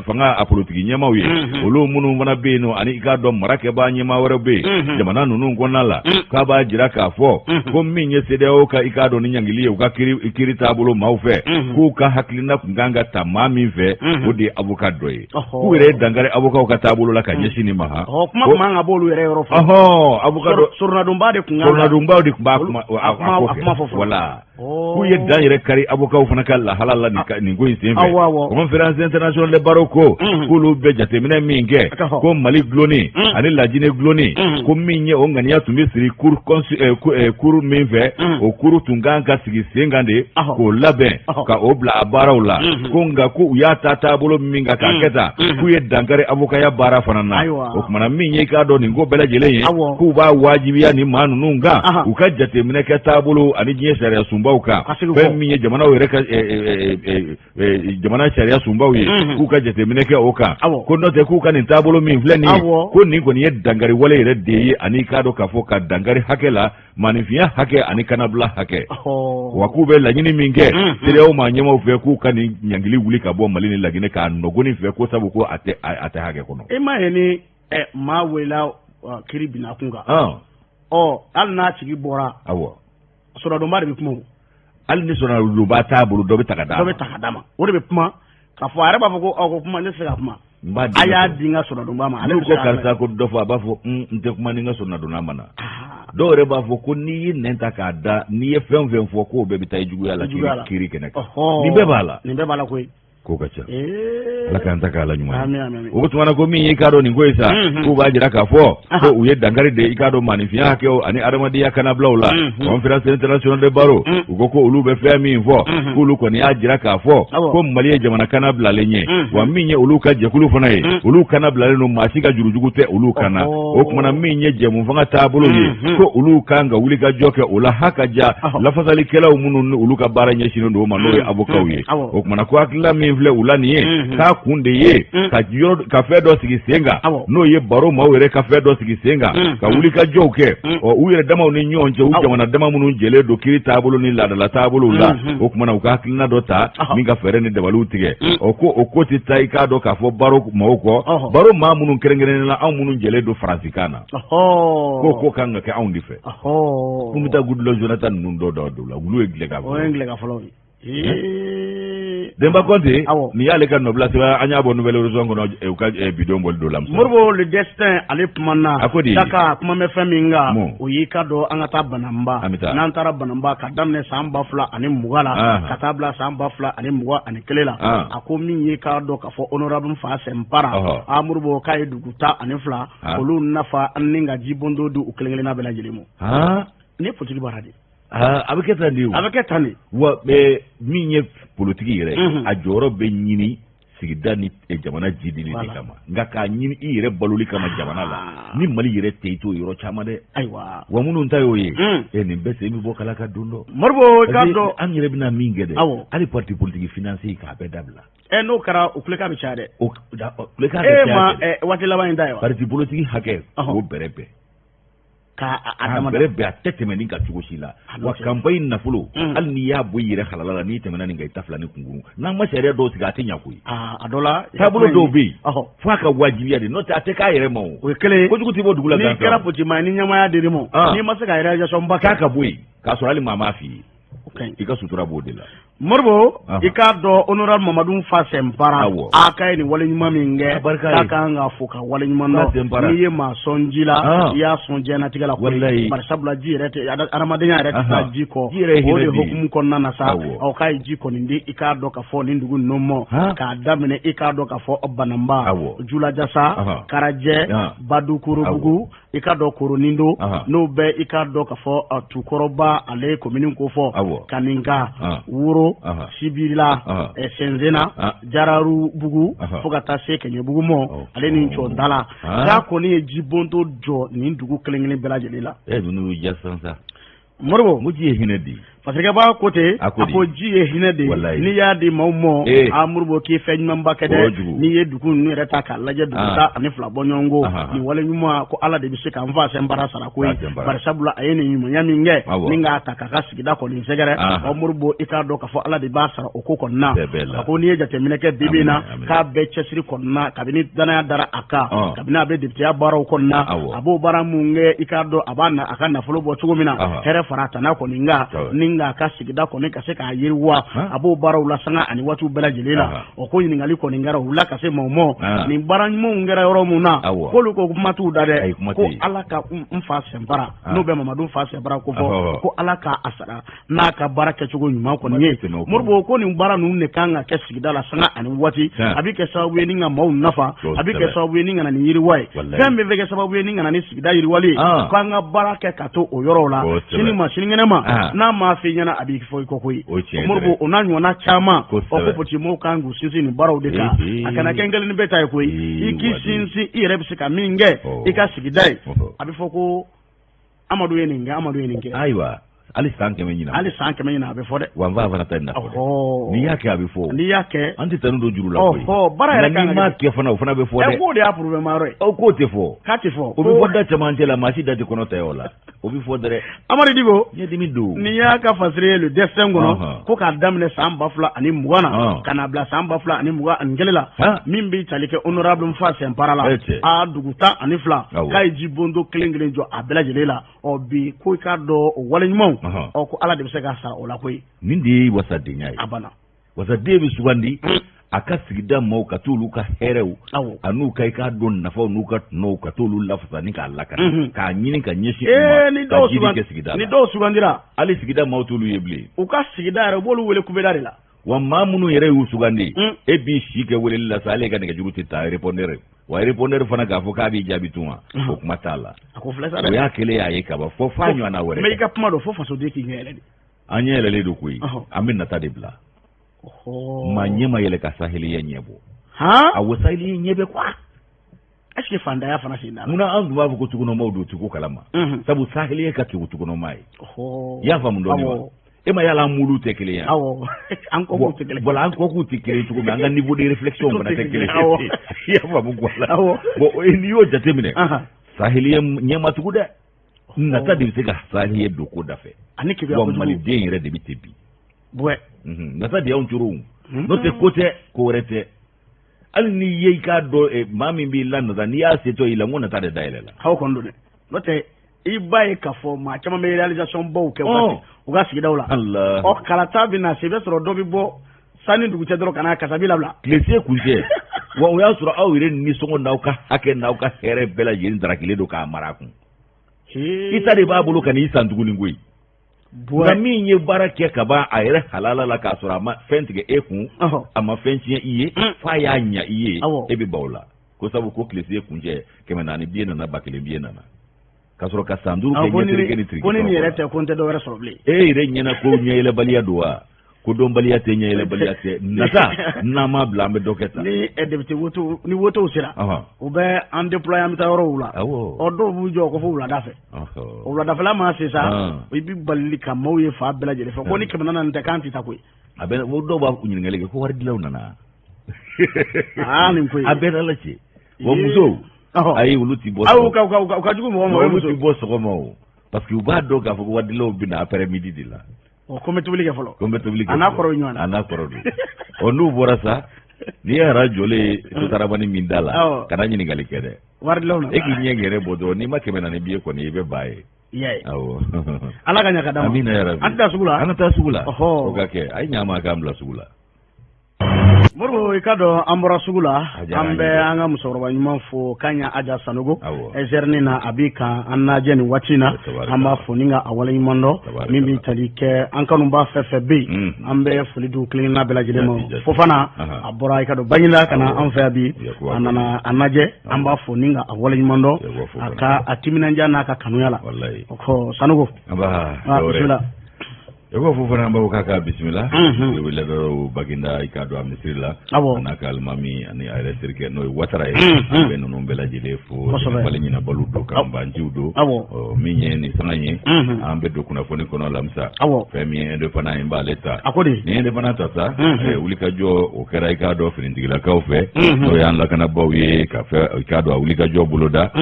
fanga a politiki ɲɛmaaw ye, olu minnu fana bɛ yen nɔ, ani i k'a dɔn marakɛbaa ɲɛmaa wɛrɛ bɛ yen jamana ninnu kɔnɔna la, k'a b'a jira k'a fɔ ko min ye CEDEAO ka, i k'a dɔn ni ɲangili ye u ka kiiri taabolo maaw fɛ, k'u ka hakilina tun kan ka ta maa min fɛ, o de ye avocat dɔ ye. K'u yɛrɛ ye dankari avocat ka taabolo la ka ɲɛsin nin ma. Han, kuma tun man ka b'olu yɛrɛ yɔrɔ fɔlɔ. Ɔhɔn, avocat dɔ soronadonba de tun kan soronadonbaw de tun b'a kuma a kuma fɔ. Wala k'u ye dan yɛrɛ kari avocat fana ka lahala la nin ko in senfɛ. Conférence internationale des barreaux ko k'olu bɛ jateminɛ min kɛ, ko Mali dulonni ani Lajinɛ dulonni, ko min ye o ŋaniya tun bɛ siri cour min fɛ, o cour tun kan ka sigi sen kan de k'o labɛn ka o bila a baaraw la, ko nka ko u y'a ta taabolo min kan k'a kɛ tan, k'u ye dankari avocaya baara fana na. O kumana min ye, i k'a dɔn nin ko bɛɛ lajɛlen ye, k'u b'a wajibiya nin maa ninnu kan, u ka jateminɛ kɛ taabolo ani diɲɛ sariya sunbaw kan, fɛn min ye jamanaw yɛrɛ ka jamana sariya sunbaw ye, k'u ka jateminɛ kɛ o kan, ko n'o tɛ k'u ka nin taabolo min filɛ nin ye, ko nin kɔni ye dankari wale yɛrɛ de ye, ani i k'a dɔn k'a fɔ ka dankari hakɛ la, maaninfinya hakɛ ani kanabila hakɛ. Wa k'u bɛ laɲini min kɛ CEDEAO maa ɲɛmaaw fɛ, k'u ka nin ɲangili wuli ka bɔ Mali ni Laginɛ k'a nɔgɔni fɛ, ko sabu ko a tɛ hakɛ kɔnɔ. E m'a ye ni maa welela kiri binna kun kan, ɔ hali n'a tigi bɔra, soronadonba de bɛ kuma. Hali ni soronadonba t'a bolo, dɔ bɛ ta ka d'a ma. Dɔ bɛ ta ka d'a ma, o de bɛ kuma k'a fɔ. A yɛrɛ b'a fɔ ko ɔ ko kuma, ne tɛ se ka kuma, a y'a di n ka soronadonba ma. Ale ko karisa ko dɔ fɔ, a b'a fɔ n tɛ kuma ni n ka soronadonna ma na. Dɔw yɛrɛ b'a fɔ ko n'i y'i nɛn ta k'a da, n'i ye fɛn o fɛn fɔ, k'o bɛɛ bɛ taa i juguya la kiiri kɛnɛ kan. Nin bɛɛ b'a la. Nin bɛɛ b'a la koyi. Ko ka ca, Ala k'an ta k'a la ɲuman ye. O tuma na ko min ye, i k'a dɔn nin ko ye sa, k'u b'a jira k'a fɔ ko u ye dankari de, i k'a dɔn maaninfinya hakɛw ani adamadenya kanabilaw la. Conférence internationale des barreaux, u ko ko olu bɛ fɛn min fɔ, k'olu kɔni y'a jira k'a fɔ ko Mali ye jamana kana bilalen ye, wa min ye olu ka jɛkulu fana ye, olu kana bilalen don, maa si ka jurujugu tɛ olu kan na. O tuma na min ye jɛmu fanga taabolo ye, ko olu kan ka wuli ka jɔ kɛ o la, ha ka ja lafasalikɛlaw minnu ni olu ka baara ɲɛsinnen don o ma, n'o ye avocats ye. O tuma na ko hakilila min filɛ u la nin ye, k'a kun de ye ka yɔrɔ ka fɛn dɔ sigi sen kan, n'o ye barreau maaw yɛrɛ ka fɛn dɔ sigi sen kan, ka wuli ka jɔw kɛ, ɔ u yɛrɛ damaw ni ɲɔgɔn cɛ, u jamana dama minnu jɛlen don kiri taabolo ni laadala taabolow la. O tuma na u ka hakilina dɔ ta min ka fɛɛrɛ ni dabaliw tigɛ, ɔ ko o ko tɛ taa, i k'a dɔn k'a fɔ barreau maaw kɔ, barreau maa minnu kɛrɛnkɛrɛnnen la, anw minnu jɛlen don faransikan na, ko kan ka kɛ anw de fɛ. Kun bɛ taa Goodluck Jonathan ninnu dɔw dɔw la, olu ye gileka fɔlɔ. Denba Kɔnte, nin y'ale ka nɔbila sɛbɛn, an y'a bɔ Nouvel Horizon kɔnɔ, u ka bidon bɔli don la. Moribo, Le Destin, ale kumana. A ko di? Daka kuma bɛ fɛn min kan, o y'i ka dɔn an ka taa Bananba. N'an taara Bananba ka daminɛ san 2020 la ka taa bila san 2021 la, a ko min ye k'a dɔn k'a fɔ honorable Fa Sɛnpara, a Moribo, k'a ye dugu 12 olu nafa ni ka jibondo di u kelen kelenna bɛɛ lajɛlen ma. Nin ye politiki baara de ye. A bɛ kɛ tan de. A bɛ kɛ tan de. Wa min ye politiki yɛrɛ, a jɔyɔrɔ bɛ ɲini sigida ni jamana jidili de kama, nka k'a ɲini i yɛrɛ baloli kama jamana la, ni Mali yɛrɛ tɛ, i t'o yɔrɔ caman dɛ. Ayiwa. Wa minnu ta y'o ye, nin bɛɛ sen bɛ bɔ kala ka don dɔ. Moribo, i k'a dɔn an yɛrɛ bɛna min kɛ dɛ, hali parti politique financé k'a bɛɛ dabila. N'o kɛra, o kulekan bɛ caya dɛ. O kulekan bɛ caya. E ma waati laban in ta ye wa? Parti politique hakɛ, o bɛrɛ bɛn. K'a bɛrɛ bɛn, a tɛ tɛmɛ nin kan cogo si la. Wa campagne nafolo, hali n'i y'a bɔ i yɛrɛ halala la, n'i tɛmɛna nin kan, i ta fila ni kunkuru. N'an ma sariya dɔw sigi, a tɛ ɲɛ koyi. A dɔ la taabolo dɔw bɛ yen, f'a ka wajibiya de, n'o tɛ a tɛ k'a yɛrɛ ma. O o ye kelen ye. Kojugu tɛ bɔ dugu la. N'i kɛra politique ni ɲɛmaaya dir'i ma, n'i ma se ka réalisation ba k'a ka bɔ yen k'a sɔrɔ hali maa m'a f'i ye, i ka sutura b'o de la. Moribo, i k'a dɔn honorable Mamadu Fa Sɛnpara, a ka ye nin wale ɲuman min kɛ, k'a kan ka fo ka wale ɲuman dɔn. N'i ye maa sɔn ji la, i y'a sɔn diɲɛnatigɛ la koyi, bari sabula ji yɛrɛ tɛ, adamadenya yɛrɛ tɛ taa ji kɔ. O de hukumu kɔnɔna na sa, aw k'a ye ji kɔni di, i k'a dɔn k'a fɔ nin dugu ninnu ma, k'a daminɛ, i k'a dɔn k'a fɔ Bananba, Julajasa, Karajɛ, Badukorobugu. I k'a dɔn Koronindo n'o bɛ i k'a dɔn k'a fɔ Tukɔrɔba ale komini ko fɔ Kaninka Woro Sibila Sɛnzena Jararubugu fo ka taa se Kɛɲɛbugu ma ale ni Cɔndala k'a kɔni ye jibonto jɔ nin dugu kelen kelen bɛɛ lajɛlen la. Moribo ko ji ye hinɛ de ye fasirikɛba ko ten a ko ji ye hinɛ de ye n'i y'a di maaw ma a Moribo k'i fɛn ɲumanba kɛ dɛ. N'i ye dugu ninnu yɛrɛ ta k'a lajɛ dugu 12 bɔɲɔgɔnko nin wale ɲuman ko Ala de bɛ se ka n fa Sɛnpara sara koyi bari sabula a ye nin ɲumanya min kɛ ni k'a ta k'a ka sigida kɔni sɛgɛrɛ. Ɔ Moribo, i k'a dɔn k'a fɔ Ala de b'a sara o ko kɔni na. A ko n'i ye jateminɛ kɛ bi bi in na, k'a bɛɛ cɛsiri kɔni na kabini danaya dara a kan, kabini a bɛ depiteya baaraw kɔni na, a b'o baara mun kɛ, i k'a dɔn a b'a a ka nafolo bɔ cogo min na, hɛrɛ fara tana kɔni kan ni k'a ka sigida kɔni ka se k'a yiriwa, a b'o baaraw la sanga ani waatiw bɛɛ lajɛlen la. O ko ɲininkali kɔni kɛra u la ka se maaw ma, nin baara ɲumanw kɛra yɔrɔ mun na, k'olu ko kuma t'u da dɛ, ko Ala ka n fa Sɛnpara, n'o bɛ Mamadu fa Sɛnpara ko fɔ, ko Ala k'a sara n'a ka baara kɛcogo ɲuman kɔni ye. Moribo ko nin baara ninnu de kan ka kɛ sigida la sanga ani waati. A bɛ kɛ sababu ye ni ka maaw nafa, a bɛ kɛ sababu ye ni ka na ni yiriwa ye, fɛn bɛɛ bɛ kɛ sababu ye ni ka na ni sigida yiriwali ye, k'an ka baara kɛ ka to o yɔrɔw la sini ma sinikɛnɛ ma. N'a m'a f'i ɲɛna, a b'i fɔ i kɔ koyi. Moribo, o n'a ɲɔgɔnna caman. Ɔ ko politikimɔgɔw kan k'u sinsin nin baaraw de kan. A kana kɛ n kelen ni bɛɛ ta ye koyi. I k'i sinsin i yɛrɛ bɛ se ka min kɛ i ka sigida ye. A bɛ fɔ ko Amadu ye nin kɛ, Amadu ye nin kɛ. Ayiwa, hali san 100 ɲinan. Hali san 100 ɲinan, a bɛ fɔ dɛ. Wa n fa fana ta nin na fɔ dɛ. N'i y'a kɛ, a bɛ fɔ. N'i y'a kɛ. An tɛ tanu don juru la koyi. Baara yɛrɛ kan. Nka n'i m'a kɛ fana, o fana bɛ fɔ dɛ. Ɛ, k'o de y'a problème yɔrɔ ye. Ɔ, k'o tɛ fɔ. K'a tɛ fɔ. O bɛ fɔ da cɛmancɛ la, maa si da tɛ kɔnɔ ta o la. O bɛ fɔ dɛrɛ. Amadu Diko. Ɲɛdimi don. N'i y'a ka fasiri ye Le Destin kɔnɔ, ko k'a daminɛ san 2020 na ka n'a bila san 2021 la, min bɛ tali kɛ honorable Nfa Sɛnpara la, a dugu 12, k'a ye jibonto kelen kelen jɔ a bɛɛ lajɛlen la. Ɔ bi ko i k'a dɔn o wale ɲumanw, ɔ ko Ala de bɛ se k'a sara o la koyi. Nin de ye wasadenya ye. A banna. Wasaden bɛ sugandi a ka sigida maaw ka t'olu ka hɛrɛw an'u ka i k'a dɔn nafaw n'u ka tɔnɔw ka t'olu lafasa ni k'a lakana, k'a ɲini ka ɲɛsin u ma, ka jidi kɛ sigida la. Ni dɔw sugandira, hali sigida maaw t'olu ye bilen. U ka sigida yɛrɛ, u b'olu wele kubeda de la. Wa maa minnu yɛrɛ y'u sugandi, e b'i si kɛ weleli la sa, hali e ka nɛgɛjuru tɛ taa répondeur wa répondeur fana k'a fɔ k'a b'i jaabi tun wa, o kuma t'a la. A ko filɛ sa dɛ. O y'a kɛlen y'a ye kaban fo f'a ɲɔgɔnna wɛrɛ. Mais i ka kuma don fo fasoden k'i ɲɛ yɛlɛ de. An ɲɛ yɛlɛlen don koyi. An bɛ nata de bila. Maa ɲɛ ma yɛlɛ ka saheliya ɲɛ bɔ. Awɔ, saheliya ɲɛ bɛ quoi. Est ce que fantanya fana sen t'a la? Munna an tun b'a fɔ ko tukɔnɔmaw don, u tɛ ko kalama? Sabu saheliya ka kegun tukɔnɔma ye. I y'a faamu dɔɔnin wa? E ma yala an mulu tɛ kelen ye? Awɔ, an kɔkuw tɛ kelen. Voilà, an kɔkuw tɛ kelen cogo min, an ka niveau de réflexion fana tɛ kelen ye. I y'a faamu quoi la? Bon, n'i y'o jateminɛ, saheliya ɲɛ ma tugu dɛ. Nata de bɛ se ka saheliya don ko da fɛ. Ani keguya kojugu. Wa maliden yɛrɛ de bɛ ten bi. Bwɛ. Nata de y'anw coro. N'o tɛ ko tɛ, ko wɛrɛ tɛ. Hali n'i ye i k'a dɔn maa min b'i la nata, n'i y'a setɔ i la, n ko nata de dayɛlɛ la. Aw kɔni don dɛ. N'o tɛ i b'a ye k'a fɔ maa caman bɛ réalisation baw kɛ u ka sigidaw la. Ɔ kalata bɛ na se, i bɛ sɔrɔ dɔ bɛ bɔ sani dugu cɛ dɔrɔn ka na kasabi labila. Tile se kun cɛ. Wa o y'a sɔrɔ aw yɛrɛ nisɔngɔ n'aw ka hakɛ n'aw ka hɛrɛ bɛɛ lajɛlen darakilen don k'a mara a kun. I ta de b'a bolo ka n'i san tuguni koyi. Nka min ye baara kɛ ka ban a yɛrɛ halala la k'a sɔrɔ a ma fɛn tigɛ e kun, a ma fɛn tiɲɛ i ye, f'a y'a ɲa i ye, e bɛ ban o la. Ko sabu ko tile se kuncɛ 400 biye nana, 1000 biye nana. Ka sɔrɔ ka san 5 kɛ ɲɛtereke ni tiriki. Ko ni nin yɛrɛ tɛ, ko n tɛ dɔ wɛrɛ sɔrɔ bilen. E yɛrɛ ɲɛna ko ɲɛyɛlɛbaliya don wa? Ko dɔnbaliya tɛ, ɲɛyɛlɛbaliya tɛ. Nata n'an m'a bila, an bɛ dɔ kɛ tan. Ni député woto ni wotow sera, u bɛ an déployer, an bɛ taa yɔrɔw la. Ɔ dɔw b'u jɔ ko fo wulada fɛ. O wuladafɛla maa se sa, i bɛ balili ka maaw ye fan bɛɛ lajɛlen fɛ ko ni 400 tɛ k'an tɛ taa koyi. A bɛ dɔw b'a ɲininkali kɛ ko waridilaw nana. Aa, nin ko in. A bɛɛ n'Ala cɛ. Wa musow, ayi, olu ti bɔ. Ayi, u ka jugu mɔgɔ ma. Olu ti bɔ sɔgɔma o. Parce que u b'a dɔn k'a fɔ ko waridilaw bɛ na après midi de la. Ɔ ko n bɛ tobili kɛ fɔlɔ. Ko n bɛ tobili kɛ. A n'a kɔrɔ bɛ ɲɔgɔn na. A n'a kɔrɔ don. Ɔ n'u bɔra sa, n'i ye ara jɔlen ye sotarabani min da la, kana ɲininkali kɛ dɛ. Waridilaw na. E k'i ɲɛ gɛrɛ bɔ dɔrɔn, n'i ma 400 biye kɔni, i bɛ ba ye. I y'a ye. Awɔ. Ala ka ɲa ka d'an ma. Amina yarabi. An tɛ taa sugu la. An ka taa sugu la. O ka kɛ. A ye ɲa ma k'an bila sugu la. Moribo, i ka dɔn an bɔra sugu la, an bɛ an ka musokɔrɔba ɲuman fo k'a ɲɛ Aja Sanogo ɛzɛrini na, a bɛ ka an lajɛ nin waati in na. An b'a fo ni ka a waleɲuman dɔn. Min bɛ tali kɛ an kanuba fɛn fɛn bɛ yen, an bɛ foli di kelenkelenna bɛɛ lajɛlen ma. Fofana, a bɔra i ka dɔn Baginda ka na an fɛ yan bi, a nana an lajɛ. An b'a fo ni ka a waleɲuman dɔn a ka a timinandiya n'a ka kanuya la. O kɔ, Sanogo, bisimila. I b'a fɔ fana, an b'a fɔ k'a ka bisimila wele Baginda, i k'a dɔn a misiri la, a n'a ka alimami ani a yɛrɛ terikɛ n'o ye Watara ye. An bɛ ninnu bɛɛ lajɛlen fo, bali ɲinabaliw don, kanubanciw don. Min ye nin sanga ye, an bɛ don kunnafoni kɔnɔ lamisa. Fɛn min ye Indépendant ye, n b'ale ta. A ko di? Ni Indépendant ta sa, wulikajɔ o kɛra i k'a dɔn finitigilakaw fɛ, n'o y'an lakanabaaw ye, ka fɛ i k'a dɔn a wulikajɔ boloda,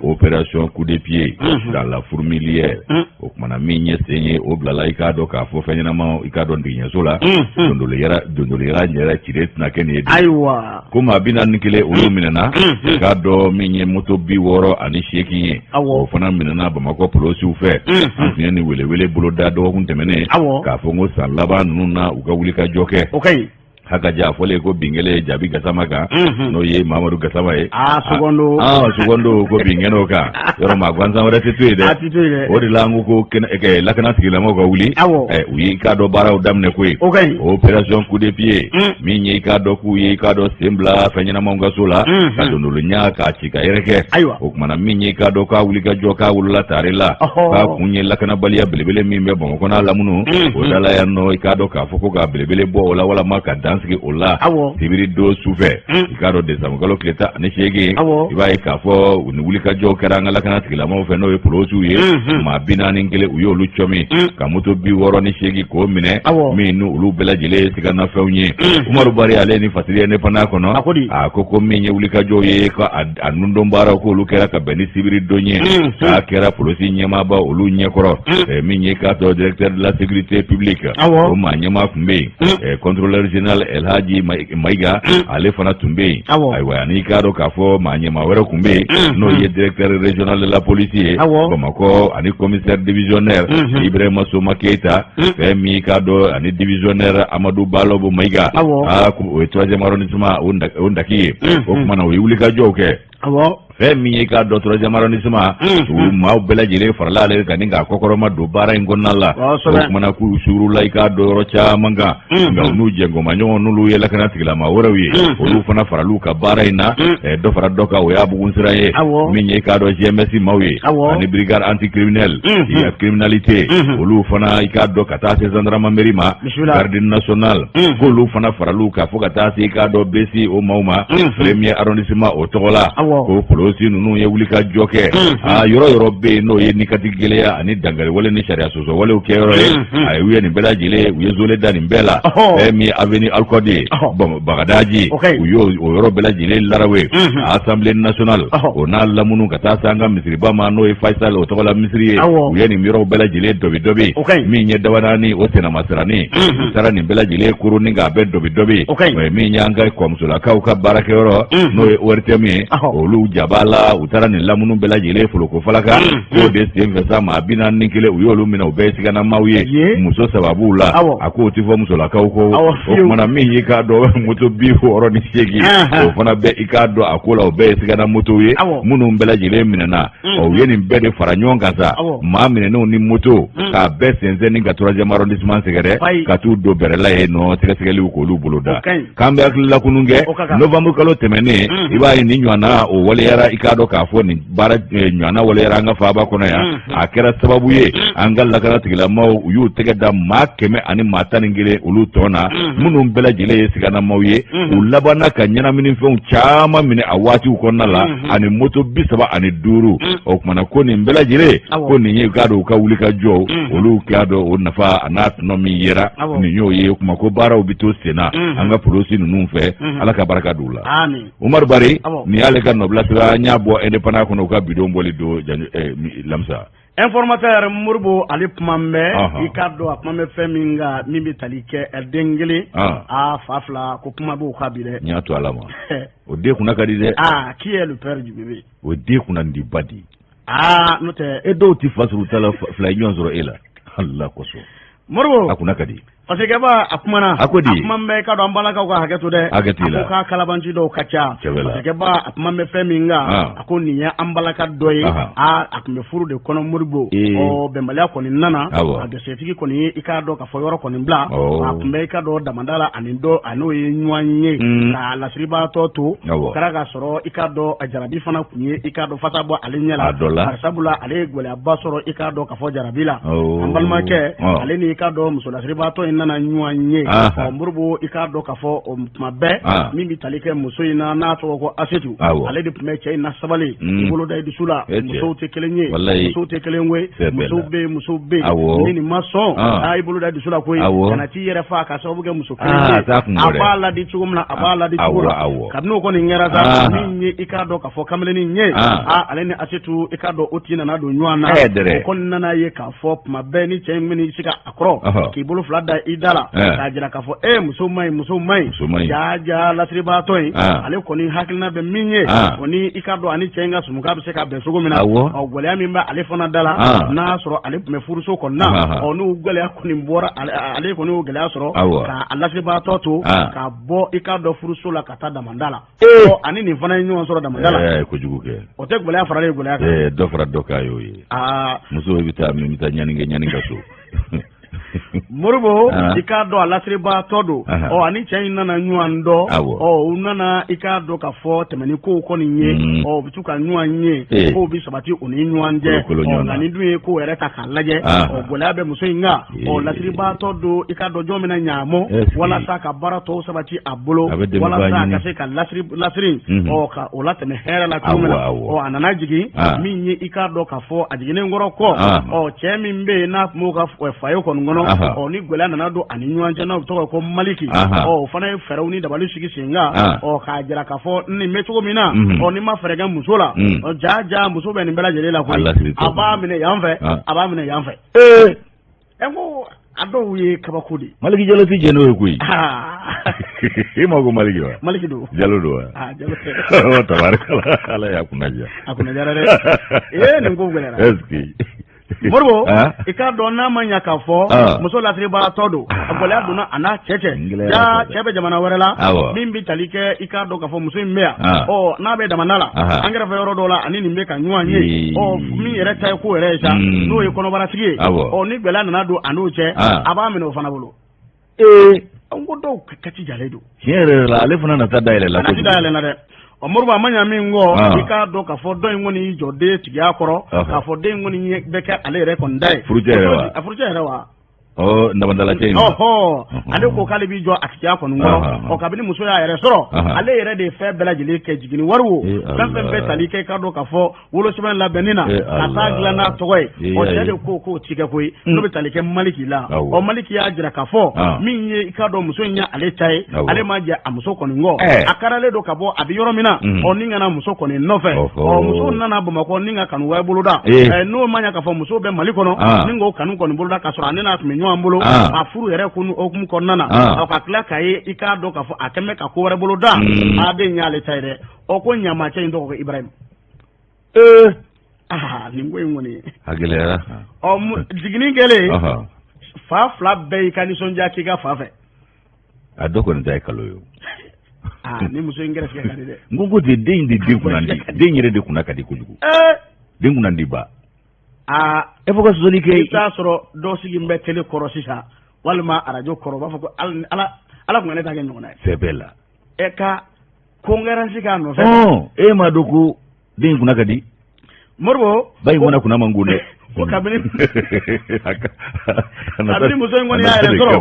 opération coup de pied dans la fourmilière. O kumana min ye sen ye, o bilala i k'a dɔn k'a fɔ fɛn ɲɛnama i k'a dɔn digiɲɛso la, dondoliyara yɛrɛ cire tɛna kɛ nin ye. Ayiwa. Ko maa 41, olu minɛna. I k'a dɔn min ye moto 68 ye, o fana minɛna Bamakɔ polosiw fɛ. An tun ye nin welewele boloda dɔgɔkun tɛmɛnen k'a fɔ ko san laban ninnu na, u ka wulikajɔ kɛ. Haka ja fɔlen ko bin kɛlen Jaabi Gasama kan, n'o ye Mamadu Gasama ye. Aa, secondo. Aa, secondo ko bin kɛnɛ o kan, yɔrɔ maa gansan wɛrɛ tɛ to yen dɛ. O de la an ko ko lakana tigilamɔgɔw ka wuli, u ye i k'a dɔn baaraw daminɛ koyi. Opération coup de pied min ye, i k'a dɔn k'u ye i k'a dɔn sen bila fɛn ɲɛnamaw ka so la, ka dondolo ɲa k'a ci ka yɛrɛkɛ. O kumana min ye i k'a dɔn k'a wuli ka jɔ k'a wolola tare la, k'a kun ye lakanabaliya belebele min bɛ Bamakɔ n'a lamunu o da la yan nɔ, i k'a dɔn k'a fɔ ko ka belebele bɔ o la walama ka dan sigi o la. Sibiri don su fɛ, i k'a dɔn desanburukalo tile 18, i b'a ye k'a fɔ u ni wulikajɔw kɛra an ka lakana tigilamɔgɔw fɛ, n'o ye polosiw ye. Maa 41, u y'olu cɔmi, ka moto 68 k'o minɛ, min ni olu bɛɛ lajɛlen ye siganafɛnw ye. Umaru Bari, ale ni Fasiri Indépendant kɔnɔ, a ko min ye wulikajɔw ye, ko a nundon baaraw k'olu kɛra ka bɛn ni sibiri don ye, k'a kɛra polisi ɲɛmaaba olu ɲɛkɔrɔ. Min ye k'a tɔ directeur de la sécurité publique, o maa ɲɛmaa tun bɛ yen, contrôleur général El Hadji Maïga, ale fana tun bɛ yen. Ayiwa, ani k'a dɔn k'a fɔ maa ɲɛmaa wɛrɛ tun bɛ yen, n'o ye directeur régional de la police ye Bamakɔ, ani commissaire divisionnaire Ibrahima Soma Keita, fɛn min k'a dɔn ani divisionnaire Amadou Balobo Maïga, aa, o ye troisième arrondissement o ndaki ye. O tuma na, u ye wulikajɔw kɛ. Fɛn min ye k'a dɔn troisième arrondissement, u maaw bɛɛ lajɛlen farala ale kan ni k'a kɔkɔrɔma don baara in kɔnɔna la. O kumana k'u suurula i k'a dɔn yɔrɔ caman kan, nka u n'u jɛnkɔmaɲɔgɔn, n'olu ye lakana tigilama wɛrɛw ye, olu fana faral'u ka baara in na. Dɔ fara dɔ kan, o y'a bugun sira ye. Min ye k'a dɔn GMS maaw ye ani brigade anticriminelle criminalité, olu fana i k'a dɔn ka taa se gendarmerie ma, garde nationale, k'olu fana faral'u kan fo ka taa se i k'a dɔn BC o maaw ma, premier arrondissement o tɔgɔ la, ko polisi ninnu ye wulikajɔ kɛ. Aa, yɔrɔ yɔrɔ bɛ yen n'o ye nikati gɛlɛya ani dankariwale ni sariya sɔsɔwalew kɛyɔrɔ ye, a u ye nin bɛɛ lajɛlen, u ye zole da nin bɛɛ la. Fɛn min ye avenue Alcode ye, Bagadaji, u y'o o yɔrɔ bɛɛ lajɛlen larawe, assemblée nationale o n'a lamunu, ka taa se an ka misiriba ma, n'o ye Faisal o tɔgɔ la misiri ye, u ye nin yɔrɔw bɛɛ lajɛlen dɔbi dɔbi. Min ye Dabanani o sennamasirani, u taara nin bɛɛ lajɛlen koroni k'a bɛɛ dɔbi dɔbi. Min y'an ka kɔmusolakaw ka baarakɛyɔrɔ, n'o ye ORTM ye, olu jaba la, u taara nin lamunu bɛɛ lajɛlen foloko falaka. K'o de sen fɛ sa, maa 41, u y'olu minɛ, u bɛɛ ye siganamaw ye, muso saba b'u la. A k'o ti fɔ musolakaw kɔ. O kumana min y'i k'a dɔn moto 68, o fana bɛ i k'a dɔn a ko la, o bɛɛ ye sigana motow ye minnu bɛɛ lajɛlen minɛna. Ɔ, u ye nin bɛɛ de fara ɲɔgɔn kan sa, maa minɛnenw ni moto, k'a bɛɛ sɛnsɛn ni ka troisième arrondissement sɛgɛrɛ, ka t'u don bɛrɛ la yen nɔ, sɛgɛsɛgɛliw k'olu boloda. K'an bɛ hakili lakunun kɛ, novembre kalo tɛmɛnen, i b'a ye nin ɲɔgɔnna o waleyara, i k'a dɔn k'a fɔ nin baara ɲɔgɔnna waleyara an ka faaba kɔnɔ yan. A kɛra sababu ye an ka lakana tigilamaaw, u y'u tɛgɛ da maa 111 olu tɔ na, minnu bɛɛ lajɛlen ye siganamaw ye. U labanna ka ɲɛnaminifɛnw caman minɛ a waatiw kɔnɔna la, ani moto 35. O kumana ko nin bɛɛ lajɛlen, ko nin ye k'a dɔn u ka wulikajɔw, olu k'a dɔn o nafa a n'a tɔnɔ min yera, nin y'o ye. O kuma ko baaraw bɛ to sen na an ka polisi ninnu fɛ. Ala ka barika don u la. Umaru Bari, nin y'ale ka nɔbila sira, n y'a bɔ Indépendant kɔnɔ, u ka bidon bɔli don lamisa. Informateur Moribo, ale kuma bɛ, i k'a dɔn a kuma bɛ fɛn min kan, min bɛ tali kɛ den kelen a fa fila, ko kuma b'o kan bi dɛ. N y'a to Ala ma, o den kunna ka di dɛ. Aa, qui est le père du bébé? O den kunna di ba di. Aa, n'o tɛ. E dɔw ti fa sɔrɔ u ta la, fila ye ɲɔgɔn sɔrɔ e la, Ala kosɔn. Moribo. A kunna ka di. Parce que ba a kumana a ko di a kuma bɛ ka dɔn an balakaw ka hakɛ to dɛ hakɛ t'i la a ko k'a kalabanci dɔw ka ca parce que ba a kuma bɛ fɛn min kan a ko nin ye an balaka dɔ ye a a tun bɛ furu de kɔnɔ Modibo ɔ bɛnbaliya kɔni nana a garisigɛtigi kɔni ye i k'a dɔn k'a fɔ yɔrɔ kɔni bila a tun bɛ i k'a dɔn damanda la ani dɔ a n'o ye ɲɔgɔn ye k'a lasiribaatɔ to o kɛra k'a sɔrɔ i k'a dɔn a jarabi fana tun ye i k'a dɔn fasa bɔ ale ɲɛ la bari sabula ale ye gɛlɛyaba sɔrɔ i k'a dɔn k'a fɔ jarabi la an balimakɛ ale ni i k'a dɔn muso lasiribaatɔ in nana ɲɔgɔn ye ɔ Modibo i k'a dɔn k'a fɔ o tuma bɛɛ min bɛ tali kɛ muso in na n'a tɔgɔ ko Asetu ale de tun bɛ cɛ in na sabali i bolo da i dusu la musow tɛ kelen ye musow tɛ kelen koyi musow bɛ yen musow bɛ yen ni nin ma sɔn aa i bolo da i dusu la koyi kana t'i yɛrɛ faa ka sababu kɛ muso kelen ye a b'a ladi cogo min na a b'a ladi cogo la kabini o kɔni kɛra sa min ye i k'a dɔn k'a fɔ kamalennin ye aa ale ni Asetu i k'a dɔn o tin nana don ɲɔgɔn na o kɔni nana ye k'a fɔ tuma bɛɛ ni cɛ in bɛn'i sigi a kɔrɔ k'i bolo fila da i da la k'a jira k'a fɔ e muso man ɲi muso man ɲi jaa jaa lasiribaatɔ in ale kɔni hakilina bɛ min ye o ni i k'a dɔn ani cɛ in ka sumuka bɛ se ka bɛn cogo min na ɔ gɛlɛya min bɛ ale fana da la n'a y'a sɔrɔ ale tun bɛ furuso kɔnɔna ɔ n'o gɛlɛya kɔni bɔra ale kɔni y'o gɛlɛya sɔrɔ k'a lasiribaatɔ to ka bɔ i k'a dɔn furuso la ka taa damanda la ɔ ani nin fana ye ɲɔgɔn sɔrɔ damanda la kojugu kɛ o tɛ gɛlɛya faralen gɛlɛya kan dɔ fara dɔ kan y'o ye muso bɛ taa min bɛ taa ɲani kɛ ɲani ka so Modibo i k'a dɔn a lasiribaatɔ don ɔ ani cɛ in nana ɲɔgɔn dɔn ɔ u nana i k'a dɔn k'a fɔ tɛmɛ ni kow kɔni ye ɔ u bɛ to ka ɲɔgɔn ye kow bɛ sabati u ni ɲɔgɔn cɛ ɔ nka ni dun ye kow yɛrɛ ta k'a lajɛ ɔ gɛlɛya bɛ muso in kan ɔ lasiribaatɔ don i k'a dɔn jɔn bɛna ɲa a mɔ walasa ka baara tɔw sabati a bolo walasa a ka se ka lasiri ɔ ka o latɛmɛ hɛrɛ la cogo min na ɔ a nana jigin min ye i k'a dɔn k'a fɔ a jiginnen kɔrɔ kɔ ɔ cɛ min bɛ yen n'a tun b'o ka foyer kɔni kɔnɔ ɔ ni gɛlɛya nana don a ni ɲɔgɔn cɛ n'o tɔgɔ ko Maliki ɔ o fana ye fɛɛrɛw ni dabali sigi sen kan ɔ k'a jira k'a fɔ nin bɛ cogo min na ɔ ni ma fɛɛrɛ kɛ muso la ɔ jaa jaa muso bɛ nin bɛɛ lajɛlen la koyi a b'a minɛ yan fɛ a b'a minɛ yan fɛ ɛ ko a dɔw ye kabako de ye Maliki Jalo tɛ jɛn n'o ye koyi e ma ko Maliki wa Maliki don Jalo don wa ah Jalo tɛ tabarikala Ala y'a kunna diya a kunna diyara dɛ ee nin ko gɛlɛyara est ce que Modibo i k'a dɔn n'a ma ɲa k'a fɔ muso lasiribaatɔ don a gɛlɛya donna a n'a cɛ cɛ jaa cɛ bɛ jamana wɛrɛ la min bɛ tali kɛ i k'a dɔn k'a fɔ muso in bɛ yan ɔ n'a bɛ damanda la an kɛrɛfɛ yɔrɔ dɔw la ani nin bɛ ka ɲɔgɔn ye ɔ min yɛrɛ ta ye ko yɛrɛ ye sa n'o ye kɔnɔbaratigi ye ɔ ni gɛlɛya nana don a n'o cɛ a b'a minɛ o fana bolo ee an ko dɔw kati jalen don tiɲɛ yɛrɛ la ale fana nata dayɛlɛ la nata dayɛlɛ la dɛ ɔ Modibo a ma ɲa min kɔ i k'a dɔn k'a fɔ dɔ in kɔni y'i jɔ den tigiya kɔrɔ k'a fɔ den in kɔni bɛ kɛ ale yɛrɛ kɔni ta ye furucɛ yɛrɛ wa a furucɛ yɛrɛ wa ɔ damandala cɛ in ɔhɔ ale ko k'ale b'i jɔ a tigiya kɔni kɔrɔ ɔ kabini muso y'a yɛrɛ sɔrɔ ale yɛrɛ de ye fɛn bɛɛ lajɛlen kɛ jiginni wari wo fɛn fɛn bɛ tali kɛ i k'a dɔn k'a fɔ wolosɛbɛn labɛnni na ka taa dilan n'a tɔgɔ ye ɔ cɛ de ko k'o ti kɛ koyi n'o bɛ tali kɛ Maliki la ɔ Maliki y'a jira k'a fɔ min ye i k'a dɔn muso in ye ale ta ye ale ma jɛ a muso kɔni kɔ a karalen don ka bɔ a bɛ yɔrɔ min na ɔ ni ka na muso kɔni nɔfɛ ɔ muso nana Bamakɔ ni ka kanu wɛrɛ boloda n'o ma ɲa k'a fɔ muso bɛ Mali kɔnɔ ni k'o kanu kɔni boloda k'a sɔrɔ ale n'a tun bɛ ɲɔgɔn bolo a furu yɛrɛ kun hukumu kɔnɔna na ɔ ka tila k'a ye i k'a dɔn k'a fɔ a kɛn bɛ ka ko wɛrɛ boloda a den y'ale ta ye dɛ ɔ ko ɲama cɛ in tɔgɔ ko Ibrahim ee aa nin ko in kɔni a gɛlɛyara ɔ jiginni kɛlen fa fila bɛɛ y'i ka nisɔndiya k'i ka fa fɛ a dɔ kɔni ta ye kalo ye aa ni muso in gɛrɛsɛgɛ ka di dɛ n ko ko ten den in de den kunna di den yɛrɛ de kunna ka di kojugu den kunna di ba aa e fo ka sɔsɔli kɛ i bɛ taa sɔrɔ dɔ sigilen bɛ tele kɔrɔ sisan walima arajo kɔrɔ u b'a fɔ ko ala ala tun ka ne ta kɛ ɲɔgɔnna ye sɛbɛ la e ka concurrence k'a nɔfɛ e m'a dɔn ko den in kunna ka di Modibo ba in kɔnɔ kunna man go dɛ ko kabini kabini muso in kɔni y'a yɛrɛ sɔrɔ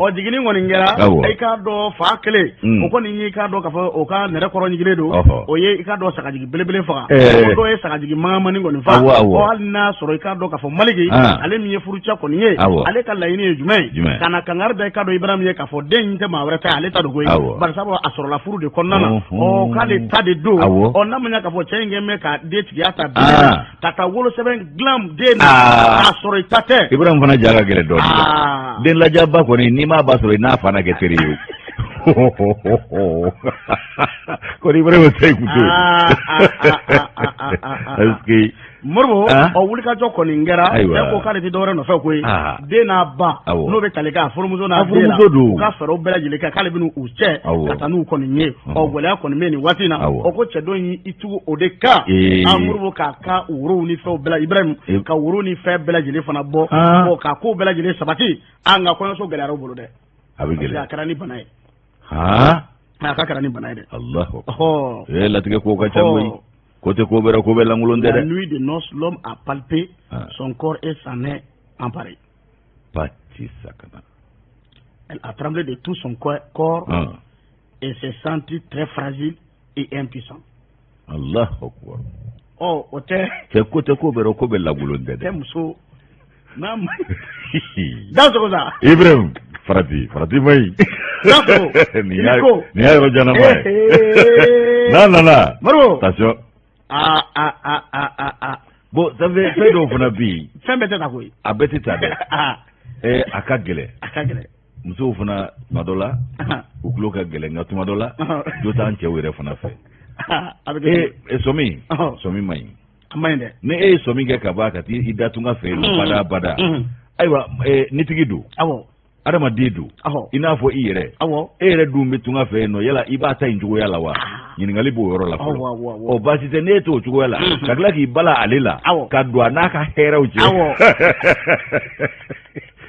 ɔ jiginni kɔni kɛra i k'a dɔn fa kelen o kɔni y'i k'a dɔn k'a fɔ o ka nɛrɛ kɔrɔ ɲigilen don o ye i k'a dɔn sagajigi belebele faga o dɔ ye sagajigi mankanmani kɔni faga ɔ hali n'a sɔrɔ i k'a dɔn k'a fɔ Maliki ale min ye furucɛ kɔni ye ale ka laɲini ye jumɛn ye ka na kangari da i k'a dɔn Ibrahim ye k'a fɔ den in tɛ maa wɛrɛ ta ye ale ta don koyi bari sabu a sɔrɔla furu de kɔnɔna na ɔ k'ale ta de don ɔ n'a ma ɲɛ k'a fɔ cɛ in kɛlen bɛ ka den tigiya ta bi ka taa wolosɛbɛn dilan den na k'a sɔrɔ i ta tɛ Ibrahim fana ja ka gɛlɛn dɔɔnin den lajaba kɔni n'i m'a ba sɔrɔ i n'a fa na kɛ teri ye kɔni Ibrahim ta i kun to yen. Moribo, ɔ, wulikajɔ kɔni kɛra. Cɛ ko k'ale tɛ dɔwɛrɛ nɔfɛ koyi, den n'a ba, n'o bɛ tali kɛ a furumuso n'a den la, u ka fɛɛrɛw bɛɛ lajɛlen kɛ k'ale bɛn'u cɛ ka taa n'u kɔni ye. Ɔ, gɛlɛya kɔni bɛ nin waati in na. Ɔ, ko cɛ dɔ y'i tugu o de kan, a Moribo, k'a ka worow ni fɛnw bɛɛ la, Ibrahim, ka woro ni fɛn bɛɛ lajɛlen fana bɔ, ɔ, k'a kow bɛɛ lajɛlen sabati. A nka kɔɲɔso gɛlɛyara u bolo dɛ. A bɛ gɛlɛya. A kɛra ni bana ye. A k'a kɛra ni bana ye dɛ. Allahu akbar. Ee, latigɛ ko ka ca koyi. Ko tɛ ko bɛrɛ, ko bɛɛ lankolon tɛ dɛ. La nuit de noces, l'homme a palpé son corps et s'en est emparé. Pati sakana. Elle a tremblé de tout son corps et s'est sentie très fragile et impuissant. Allahu akbar. Ɔ, o tɛ. Cɛ, ko tɛ ko bɛrɛ, ko bɛɛ lankolon tɛ dɛ. Tɛ muso n'a ma Dansoko sa. Ibrahim, farati farati ma ɲi. Dansoko. Nin y'a nin y'a yɔrɔ janama ye. N'a nana. Moribo. Attention. Aa aa aa aa aa. Bon, ça fait fɛn dɔw fana bɛ yen. Fɛn bɛɛ tɛ ta koyi. A bɛɛ tɛ ta dɛ. A ka gɛlɛn. A ka gɛlɛn. Musow fana, tuma dɔ la, u tulo ka gɛlɛn, nka tuma dɔ la, jo t'an cɛw yɛrɛ fana fɛ. A bɛ kɛ. Ee, sɔmi sɔmi man ɲi. A man ɲi dɛ. Ni e ye sɔmi kɛ ka ban ka t'i da tunga fɛ yen, bada bada. Ayiwa, nitigi don. Adamaden don. I n'a fɔ i yɛrɛ. E yɛrɛ dun bɛ tunga fɛ yen nɔ, yala i b'a ta in cogoya la wa? Ɲininkali b'o yɔrɔ la fɔlɔ. Ɔ, baasi tɛ, n'e t'o cogoya la, ka tila k'i bala ale la, ka don a n'a ka hɛrɛw cɛ.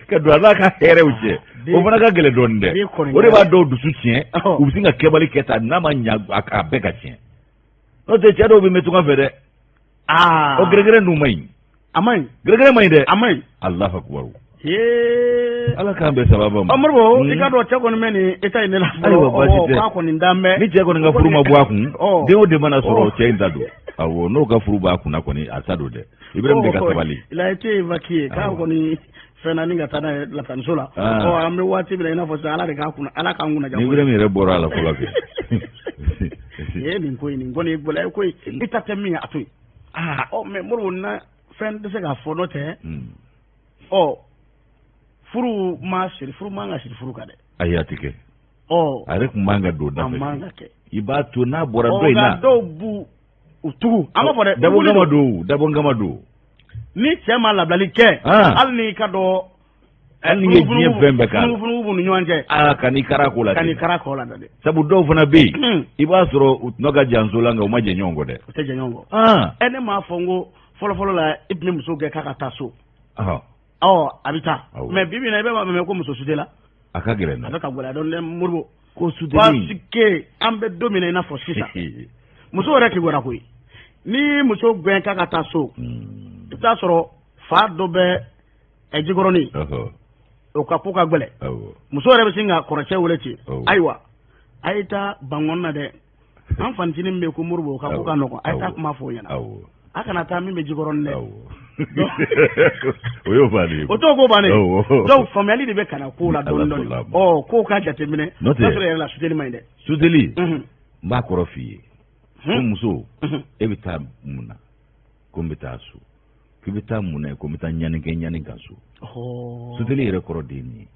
Ka don a n'a ka hɛrɛw cɛ, o fana ka gɛlɛn dɔɔnin dɛ. O de b'a dɔw dusu tiɲɛ, u bɛ sin ka kɛbali kɛ tan, n'a ma ɲa a bɛɛ ka tiɲɛ. N'o tɛ, cɛ dɔw bɛ mɛn tunga fɛ dɛ. O gɛrɛgɛrɛ ninnu man ɲi. A man ɲi. Gɛrɛgɛrɛ man ɲi dɛ. A man ɲi. Alahu akubar. Ala k'an bɛn sababa ma. Moribo, i ka dɔn cɛ kɔni bɛ nin état in de la. Ayiwa, baasi tɛ. K'a kɔni dan bɛ. Ni cɛ kɔni ka furu ma bɔ a kun, den o den mana sɔrɔ, cɛ in ta don. Awɔ, n'o ka furu b'a kunna kɔni, a ta don dɛ. Ibrahim de ka sabali. Il a été évacué. K'a kɔni fɛn na ni ka taa n'a ye lapitaniso la. Ɔ, an bɛ waati min na i n'a fɔ sisan, Ala de k'a kunna, Ala k'an kunna ja. Ni Ibrahim yɛrɛ bɔra a la fɔlɔ kɛ. Ee, nin ko in, nin kɔni ye gɛlɛya ko ye. I ta tɛ min ye, a to yen. Ɔ, mais Moribo, na fɛn tɛ se k'a fɔ n'o tɛ. Ɔ, furu ma siri, furu man ka siri furu kan dɛ. Ayi, a tɛ kɛ. Ɔ, a yɛrɛ tun man ka don da fɛ. A man ka kɛ. I b'a to n'a bɔra dɔ in na. Nka dɔw b'u u tugu, an b'a fɔ dɛ. Dabɔ kama don, dabɔ kama don. Ni cɛ ma labilali kɛ, hali n'i ka dɔn. Hali n'i ye diɲɛ fɛn bɛɛ k'a la. Funugu b'u ni ɲɔgɔn cɛ. Aa, ka n'i kara ko la. Ka n'i kara ko la dɛ. Sabu dɔw fana bɛ yen, i b'a sɔrɔ u tɔnɔ ka jan so la, nka u ma jɛ ɲɔgɔn kɔ dɛ. U tɛ jɛ ɲɔgɔn kɔ. Ɛ, ne m'a fɔ n ko fɔlɔ-fɔlɔ la, i tun bɛ muso gɛn k'a ka taa so. Ɔ, a bɛ taa. Mais bi bi in na, i bɛ b'a mɛn ko muso sute la. A ka gɛlɛn. A bɛ ka gɛlɛya dɔɔnin dɛ, Moribo. Ko suteli. Parce que an bɛ don min na i n'a fɔ sisan, muso yɛrɛ keguwara koyi. Ni muso gɛn k'a ka taa so, i bɛ taa sɔrɔ fa dɔ bɛ Jikɔrɔni, o ka ko ka gɛlɛn. Muso yɛrɛ bɛ sin ka kɔrɔcɛ wele ten: ayiwa, a ye taa Bankɔni na dɛ, an fanicinin bɛ ko Moribo, ka ko ka nɔgɔn, a ye taa kuma fɔ o ɲɛna, a kana taa min bɛ Jikɔrɔni dɛ. O y'o bannen ye. O t'o ko bannen. Donc faamuyali de bɛ ka na ko la dɔɔnin dɔɔnin. Ɔ, kow ka jateminɛ. N'o tɛ o sɔrɔ yɛrɛ la, suteli man ɲi dɛ. Suteli, n b'a kɔrɔ f'i ye ko muso, e bɛ taa mun na? Ko n bɛ taa so. K'i bɛ taa mun na? Ko n bɛ taa ɲani kɛ ɲani ka so. Suteli yɛrɛ kɔrɔ de ye nin ye.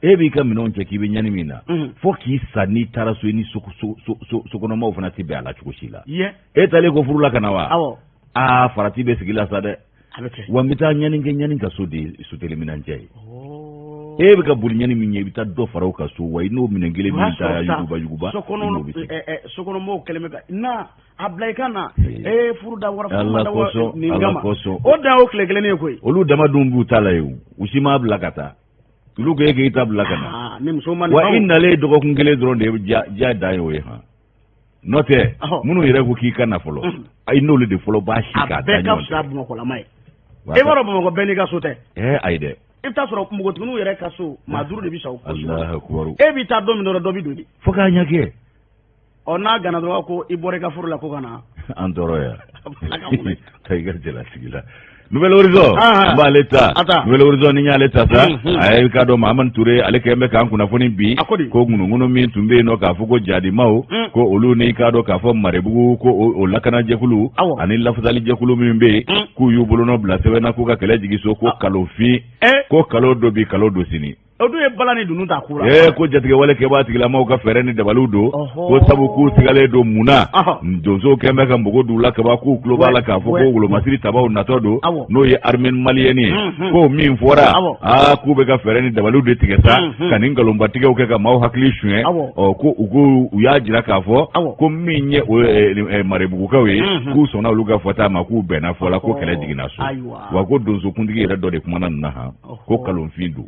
E b'i ka minɛnw cɛ k'i bɛ ɲani min na, fo k'i sa, n'i taara so, i ni sokɔnɔmaw fana tɛ bɛn a la cogo si la. E taalen ko furu la ka na wa? Aa, farati bɛ sigi la sa dɛ. Wa n bɛ taa ɲani kɛ ɲani ka so de ye suteli minɛncɛ ye. E bɛ ka boli ɲani min ye, i bɛ taa dɔ fara o ka so wa, i n'o minɛn kelen min taa yuguba yuguba. Sokɔnɔmɔgɔw kɛlen bɛ ka na a bila i ka na ee furu da wara furu da wara nin kama, o dan o tile kelen ye koyi. Olu dama dun b'u ta la yen, u si m'a bila ka taa. Olu ko e k'i ta bila ka na. Ni muso ma. Wa i nalen dɔgɔkun kelen dɔrɔn de ye ja dan ye o ye han. N'o tɛ, minnu yɛrɛ ko k'i ka na fɔlɔ, ayi, n'olu de fɔlɔ b'a si k'a da ɲɔgɔn. A bɛɛ ka fisa Bamakɔlama ye. E b'a dɔn, Bamakɔ bɛɛ n'i ka so tɛ. Ɛɛ, ayi dɛ. I bɛ taa sɔrɔ npogotigininw yɛrɛ ka so, maa 5 de bɛ sa o. Alahu akubaru. E b'i taa don min dɔrɔn, dɔ bɛ don de. Fo k'a ɲɛ kɛ. Ɔ, n'a gana dɔrɔn ko i bɔra i ka furu la ko ka na. An tɔɔrɔ yan. Taa i ka cɛlasigi la. Nouvel Horizon, n b'ale ta. Nouvel Horizon, ni y'ale ta sa, a ye k'a dɔn Mahamani Ture, ale kɛlen bɛ k'an kunnafoni bi ko ŋunuŋunu min tun bɛ yen nɔ k'a fɔ ko jadimaw, ko olu ni k'a dɔn k'a fɔ Marebugu, ko o lakanajɛkulu ani lafasalijɛkulu min bɛ yen, k'u y'u bolonɔ bila sɛbɛn na k'u ka kɛlɛ jigin so, ko kalofin, ko kalo dɔ bi, kalo dɔ sini. O dun ye bala ni dunun ta ko la. Ee, ko jatigɛwale kɛbaa tigilamaw ka fɛɛrɛ ni dabaliw don, ko sabu k'u sigalen don mun na, donsow kɛn bɛ ka npogo d'u la kaban, k'u tulo b'a la k'a fɔ ko wolomasiri tabaw natɔ don, n'o ye armée malienne ye, ko min fɔra, aa, k'u bɛ ka fɛɛrɛ ni dabaliw de tigɛ sa ka nin nkalonbatigɛw kɛ ka maaw hakili suɲɛ. Ɔ, ko u ko u y'a jira k'a fɔ ko min ye Marebugukaw ye, k'u sɔnna olu ka fɔta ma, k'u bɛnna fɔ la, ko kɛlɛ jiginna so. Wa ko donsokuntigi yɛrɛ dɔ de kumana nin na han, ko kalonfin don,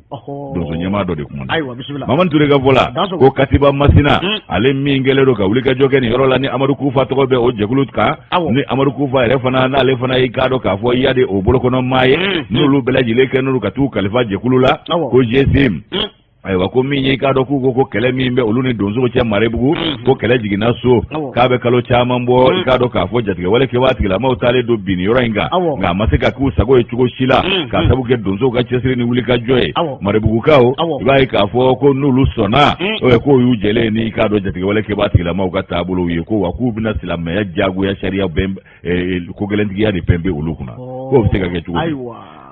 donso ɲɛmaa dɔ de kumana. Ayiwa, bisimila. Mamani Ture ka fɔ la, ko Katiba Masina, ale min kɛlen don ka wulikajɔ kɛ nin yɔrɔ la, ni Amadu Kufa tɔgɔ bɛ o jɛkulu kan, ni Amadu Kufa yɛrɛ fana, n'ale fana y'i k'a dɔn k'a fɔ Iyadi o bolokɔnɔ maa ye, n'olu bɛɛ lajɛlen kɛlen don ka t'u kalifa jɛkulu la ko GSIM. Ayiwa, ko min ye k'a dɔn k'u ko ko kɛlɛ min bɛ olu ni donsow cɛ Marebugu, ko kɛlɛ jiginna so k'a bɛ kalo caman bɔ. I k'a dɔn k'a fɔ jatigɛwale kɛbaa tigilamaw taalen don bin nin yɔrɔ in kan, nka a ma se ka k'u sago ye cogo si la, k'a sabu kɛ donsow ka cɛsiri ni wulikajɔ ye. Marebugukaw, i b'a ye k'a fɔ ko n'olu sɔnna, k'o y'u jɛlen ni i k'a dɔn jatigɛwale kɛbaa tigilamaw ka taabolow ye, ko wa k'u bɛna silamɛya jagoya sariya bɛn ko gɛlɛntigiya de bɛn bɛ olu kunna, k'o bɛ se ka kɛ cogo di?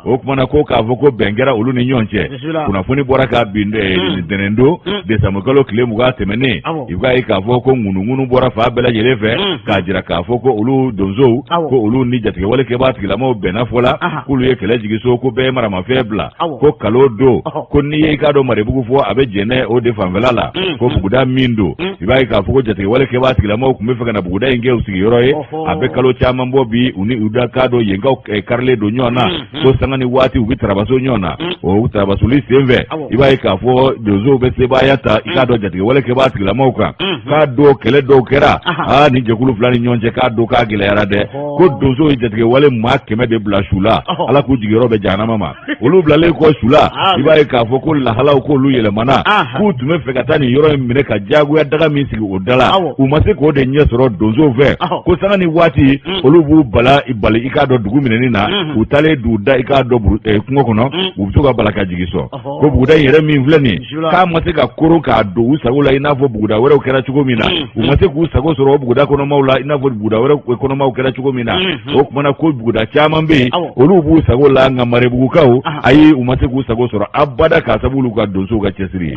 O tuma na ko k'a fɔ ko bɛn kɛra olu ni ɲɔgɔn cɛ, kunnafoni bɔra ka bin ntɛnɛn don desanburukalo tile 20 tɛmɛnen. I b'a ye k'a fɔ ko ŋunuŋunu bɔra fan bɛɛ lajɛlen fɛ k'a jira k'a fɔ ko olu donsow, ko olu ni jatigɛwale kɛbaa tigilamaw bɛnna fɔ la, k'olu ye kɛlɛ jigin so, ko bɛɛ ye maramafɛn bila, ko kalo don, ko n'i ye i k'a dɔn Marebugu fɔ, a bɛ Jɛnɛ o de fanfɛla la, ko buguda min don, i b'a ye k'a fɔ ko jatigɛwale kɛbaa tigilamaw tun bɛ fɛ ka na buguda in kɛ u sigiyɔrɔ ye. A bɛ kalo caman bɔ bi, u ni u da k'a dɔn yenkaw karilen don ɲɔgɔn na, ko sanga ni waati u bɛ tarabaso ɲɔgɔn na. O tarabasoli senfɛ, i b'a ye k'a fɔ donsow bɛ sebaaya ta i k'a dɔn jatigɛwale kɛbaa tigilamaw kan, k'a dɔn kɛlɛ dɔw kɛra aa ni jɛkulu fila ni ɲɔgɔn cɛ, k'a dɔn k'a gɛlɛyara dɛ, ko donsow ye jatigɛwale maa 100 de bila su la, Ala k'u jigiyɔrɔ bɛn jahanama ma. Olu bilalen kɔ su la, i b'a ye k'a fɔ ko lahalaw k'olu yɛlɛmana, k'u tun bɛ fɛ ka taa nin yɔrɔ in minɛ ka jagoya daga min sigi o da la, u ma se k'o de ɲɛ sɔrɔ donsow fɛ, ko sanga ni waati olu b'u bala bali i k'a dɔn dugu minɛni na. U taalen d'u da i k'a dɔn kungo kɔnɔ, u bɛ to ka bala ka jigin sɔn, ko buguda in yɛrɛ min filɛ nin ye, k'a ma se ka koron k'a don u sago la i n'a fɔ buguda wɛrɛw kɛra cogo min na. U ma se k'u sago sɔrɔ o buguda kɔnɔmaw la i n'a fɔ buguda wɛrɛw kɔnɔmaw kɛra cogo min na. O tuma na ko buguda caman bɛ yen, olu b'u sago la, nka Marebugukaw, ayi, u ma se k'u sago sɔrɔ abada, k'a sabu olu ka donsow ka cɛsiri ye.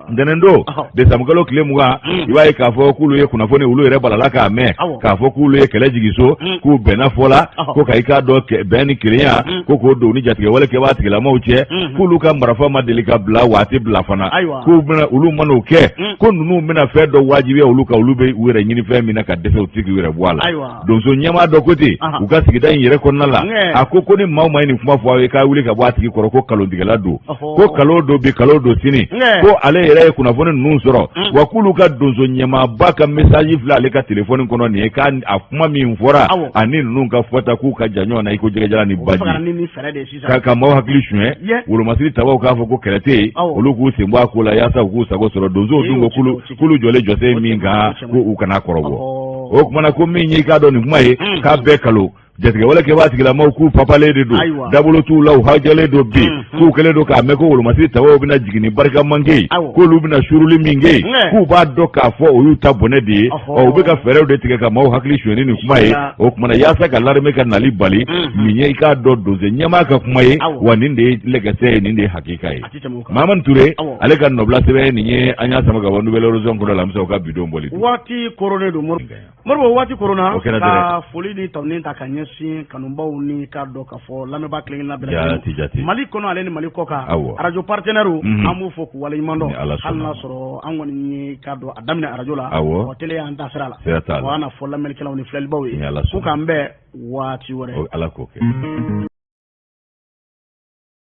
Ntɛnɛn don desanburukalo tile 20, i b'a ye k'a fɔ k'olu ye kunnafoni, olu yɛrɛ balala k'a mɛn k'a fɔ k'olu ye kɛlɛ jigin so, k'u bɛnna fɔ la, ko ka i k'a dɔn bɛn ni kelenya, ko k'o don ni jatigɛwale kɛbaa tigilamaw cɛ, k'olu ka marifa ma deli ka bila waati bila fana, k'u bɛna olu man'o kɛ, ko ninnu bɛna fɛn dɔ wajibiya olu kan, olu bɛ u yɛrɛ ɲini fɛn min na ka dɛsɛ, u tɛ k'u yɛrɛ bɔ a la. Donso ɲɛmaa dɔ ko ten u ka sigida in yɛrɛ kɔnɔna la, a ko ko ni maa o maa ye nin kuma fɔ aw ye, k'a wuli ka bɔ a tigi kɔrɔ, ko kalontigɛla don, ko kalon don bi, kalon don sini, ko ale yɛrɛ ye kunnafoni ninnu sɔrɔ, wa k'olu ka donso ɲɛmaaba ka message filɛ ale ka telefɔni kɔnɔ nin ye, k'a a kuma min fɔra ani ninnu ka fɔta k'u ka jan ɲɔgɔn na i ko jɛgɛjalan ni baji, ka maaw hakili suɲɛ. Wolomasiri tabaw k'a fɔ ko kɛlɛ tɛ yen, olu k'u sen bɔ a ko la yaasa u k'u sago sɔrɔ. Donsow dun ko k'olu jɔlen jɔsen min kan, ko u kana kɔrɔbɔ. O tuma na ko min ye i k'a dɔn nin kuma ye, k'a bɛɛ kalo, jatigɛwale kɛbaa tigilamaw k'u papalen de don, dabolo t'u la, u hajalen don bi, k'u kɛlen don k'a mɛn ko wolomasiri tabaw bɛna jigin ni barika manke ye, k'olu bɛna suuruli min kɛ yen, k'u b'a dɔn k'a fɔ o y'u ta bɔnɛ de ye. Ɔ, u bɛ ka fɛɛrɛw de tigɛ ka maaw hakili suɲɛ ni nin kuma ye. O tuma na yaasa ka l'armée ka nali bali, nin ye i k'a dɔn donso ɲɛmaa ka kuma ye, wa nin de ye lɛkɛsɛ ye, nin de ye hakika ye. Mamani Ture, ale ka nɔbila sɛbɛn nin ye, an y'a sama ka bɔ Nouvel Horizon kɔnɔ lamisa ka bidon bɔli waati koronnen don. Moribo, waati koronna ka foli ni tanuni ta ka ɲɛsin kanubaw ni k'a dɔn k'a fɔ lamɛnbaa kelen-kelenna bɛɛ lajɛlen Mali kɔnɔ ale ni Mali kɔ kan, arajo partenaires, an b'u fo k'u waleɲuman dɔn, hali n'a sɔrɔ an kɔni ye k'a dɔn a daminɛ arajo la, télé y'an ta sira la, wa an na fɔ lamɛnnikɛlaw ni filɛlibaw ye k'u k'an bɛn waati wɛrɛ. Ala k'o kɛ.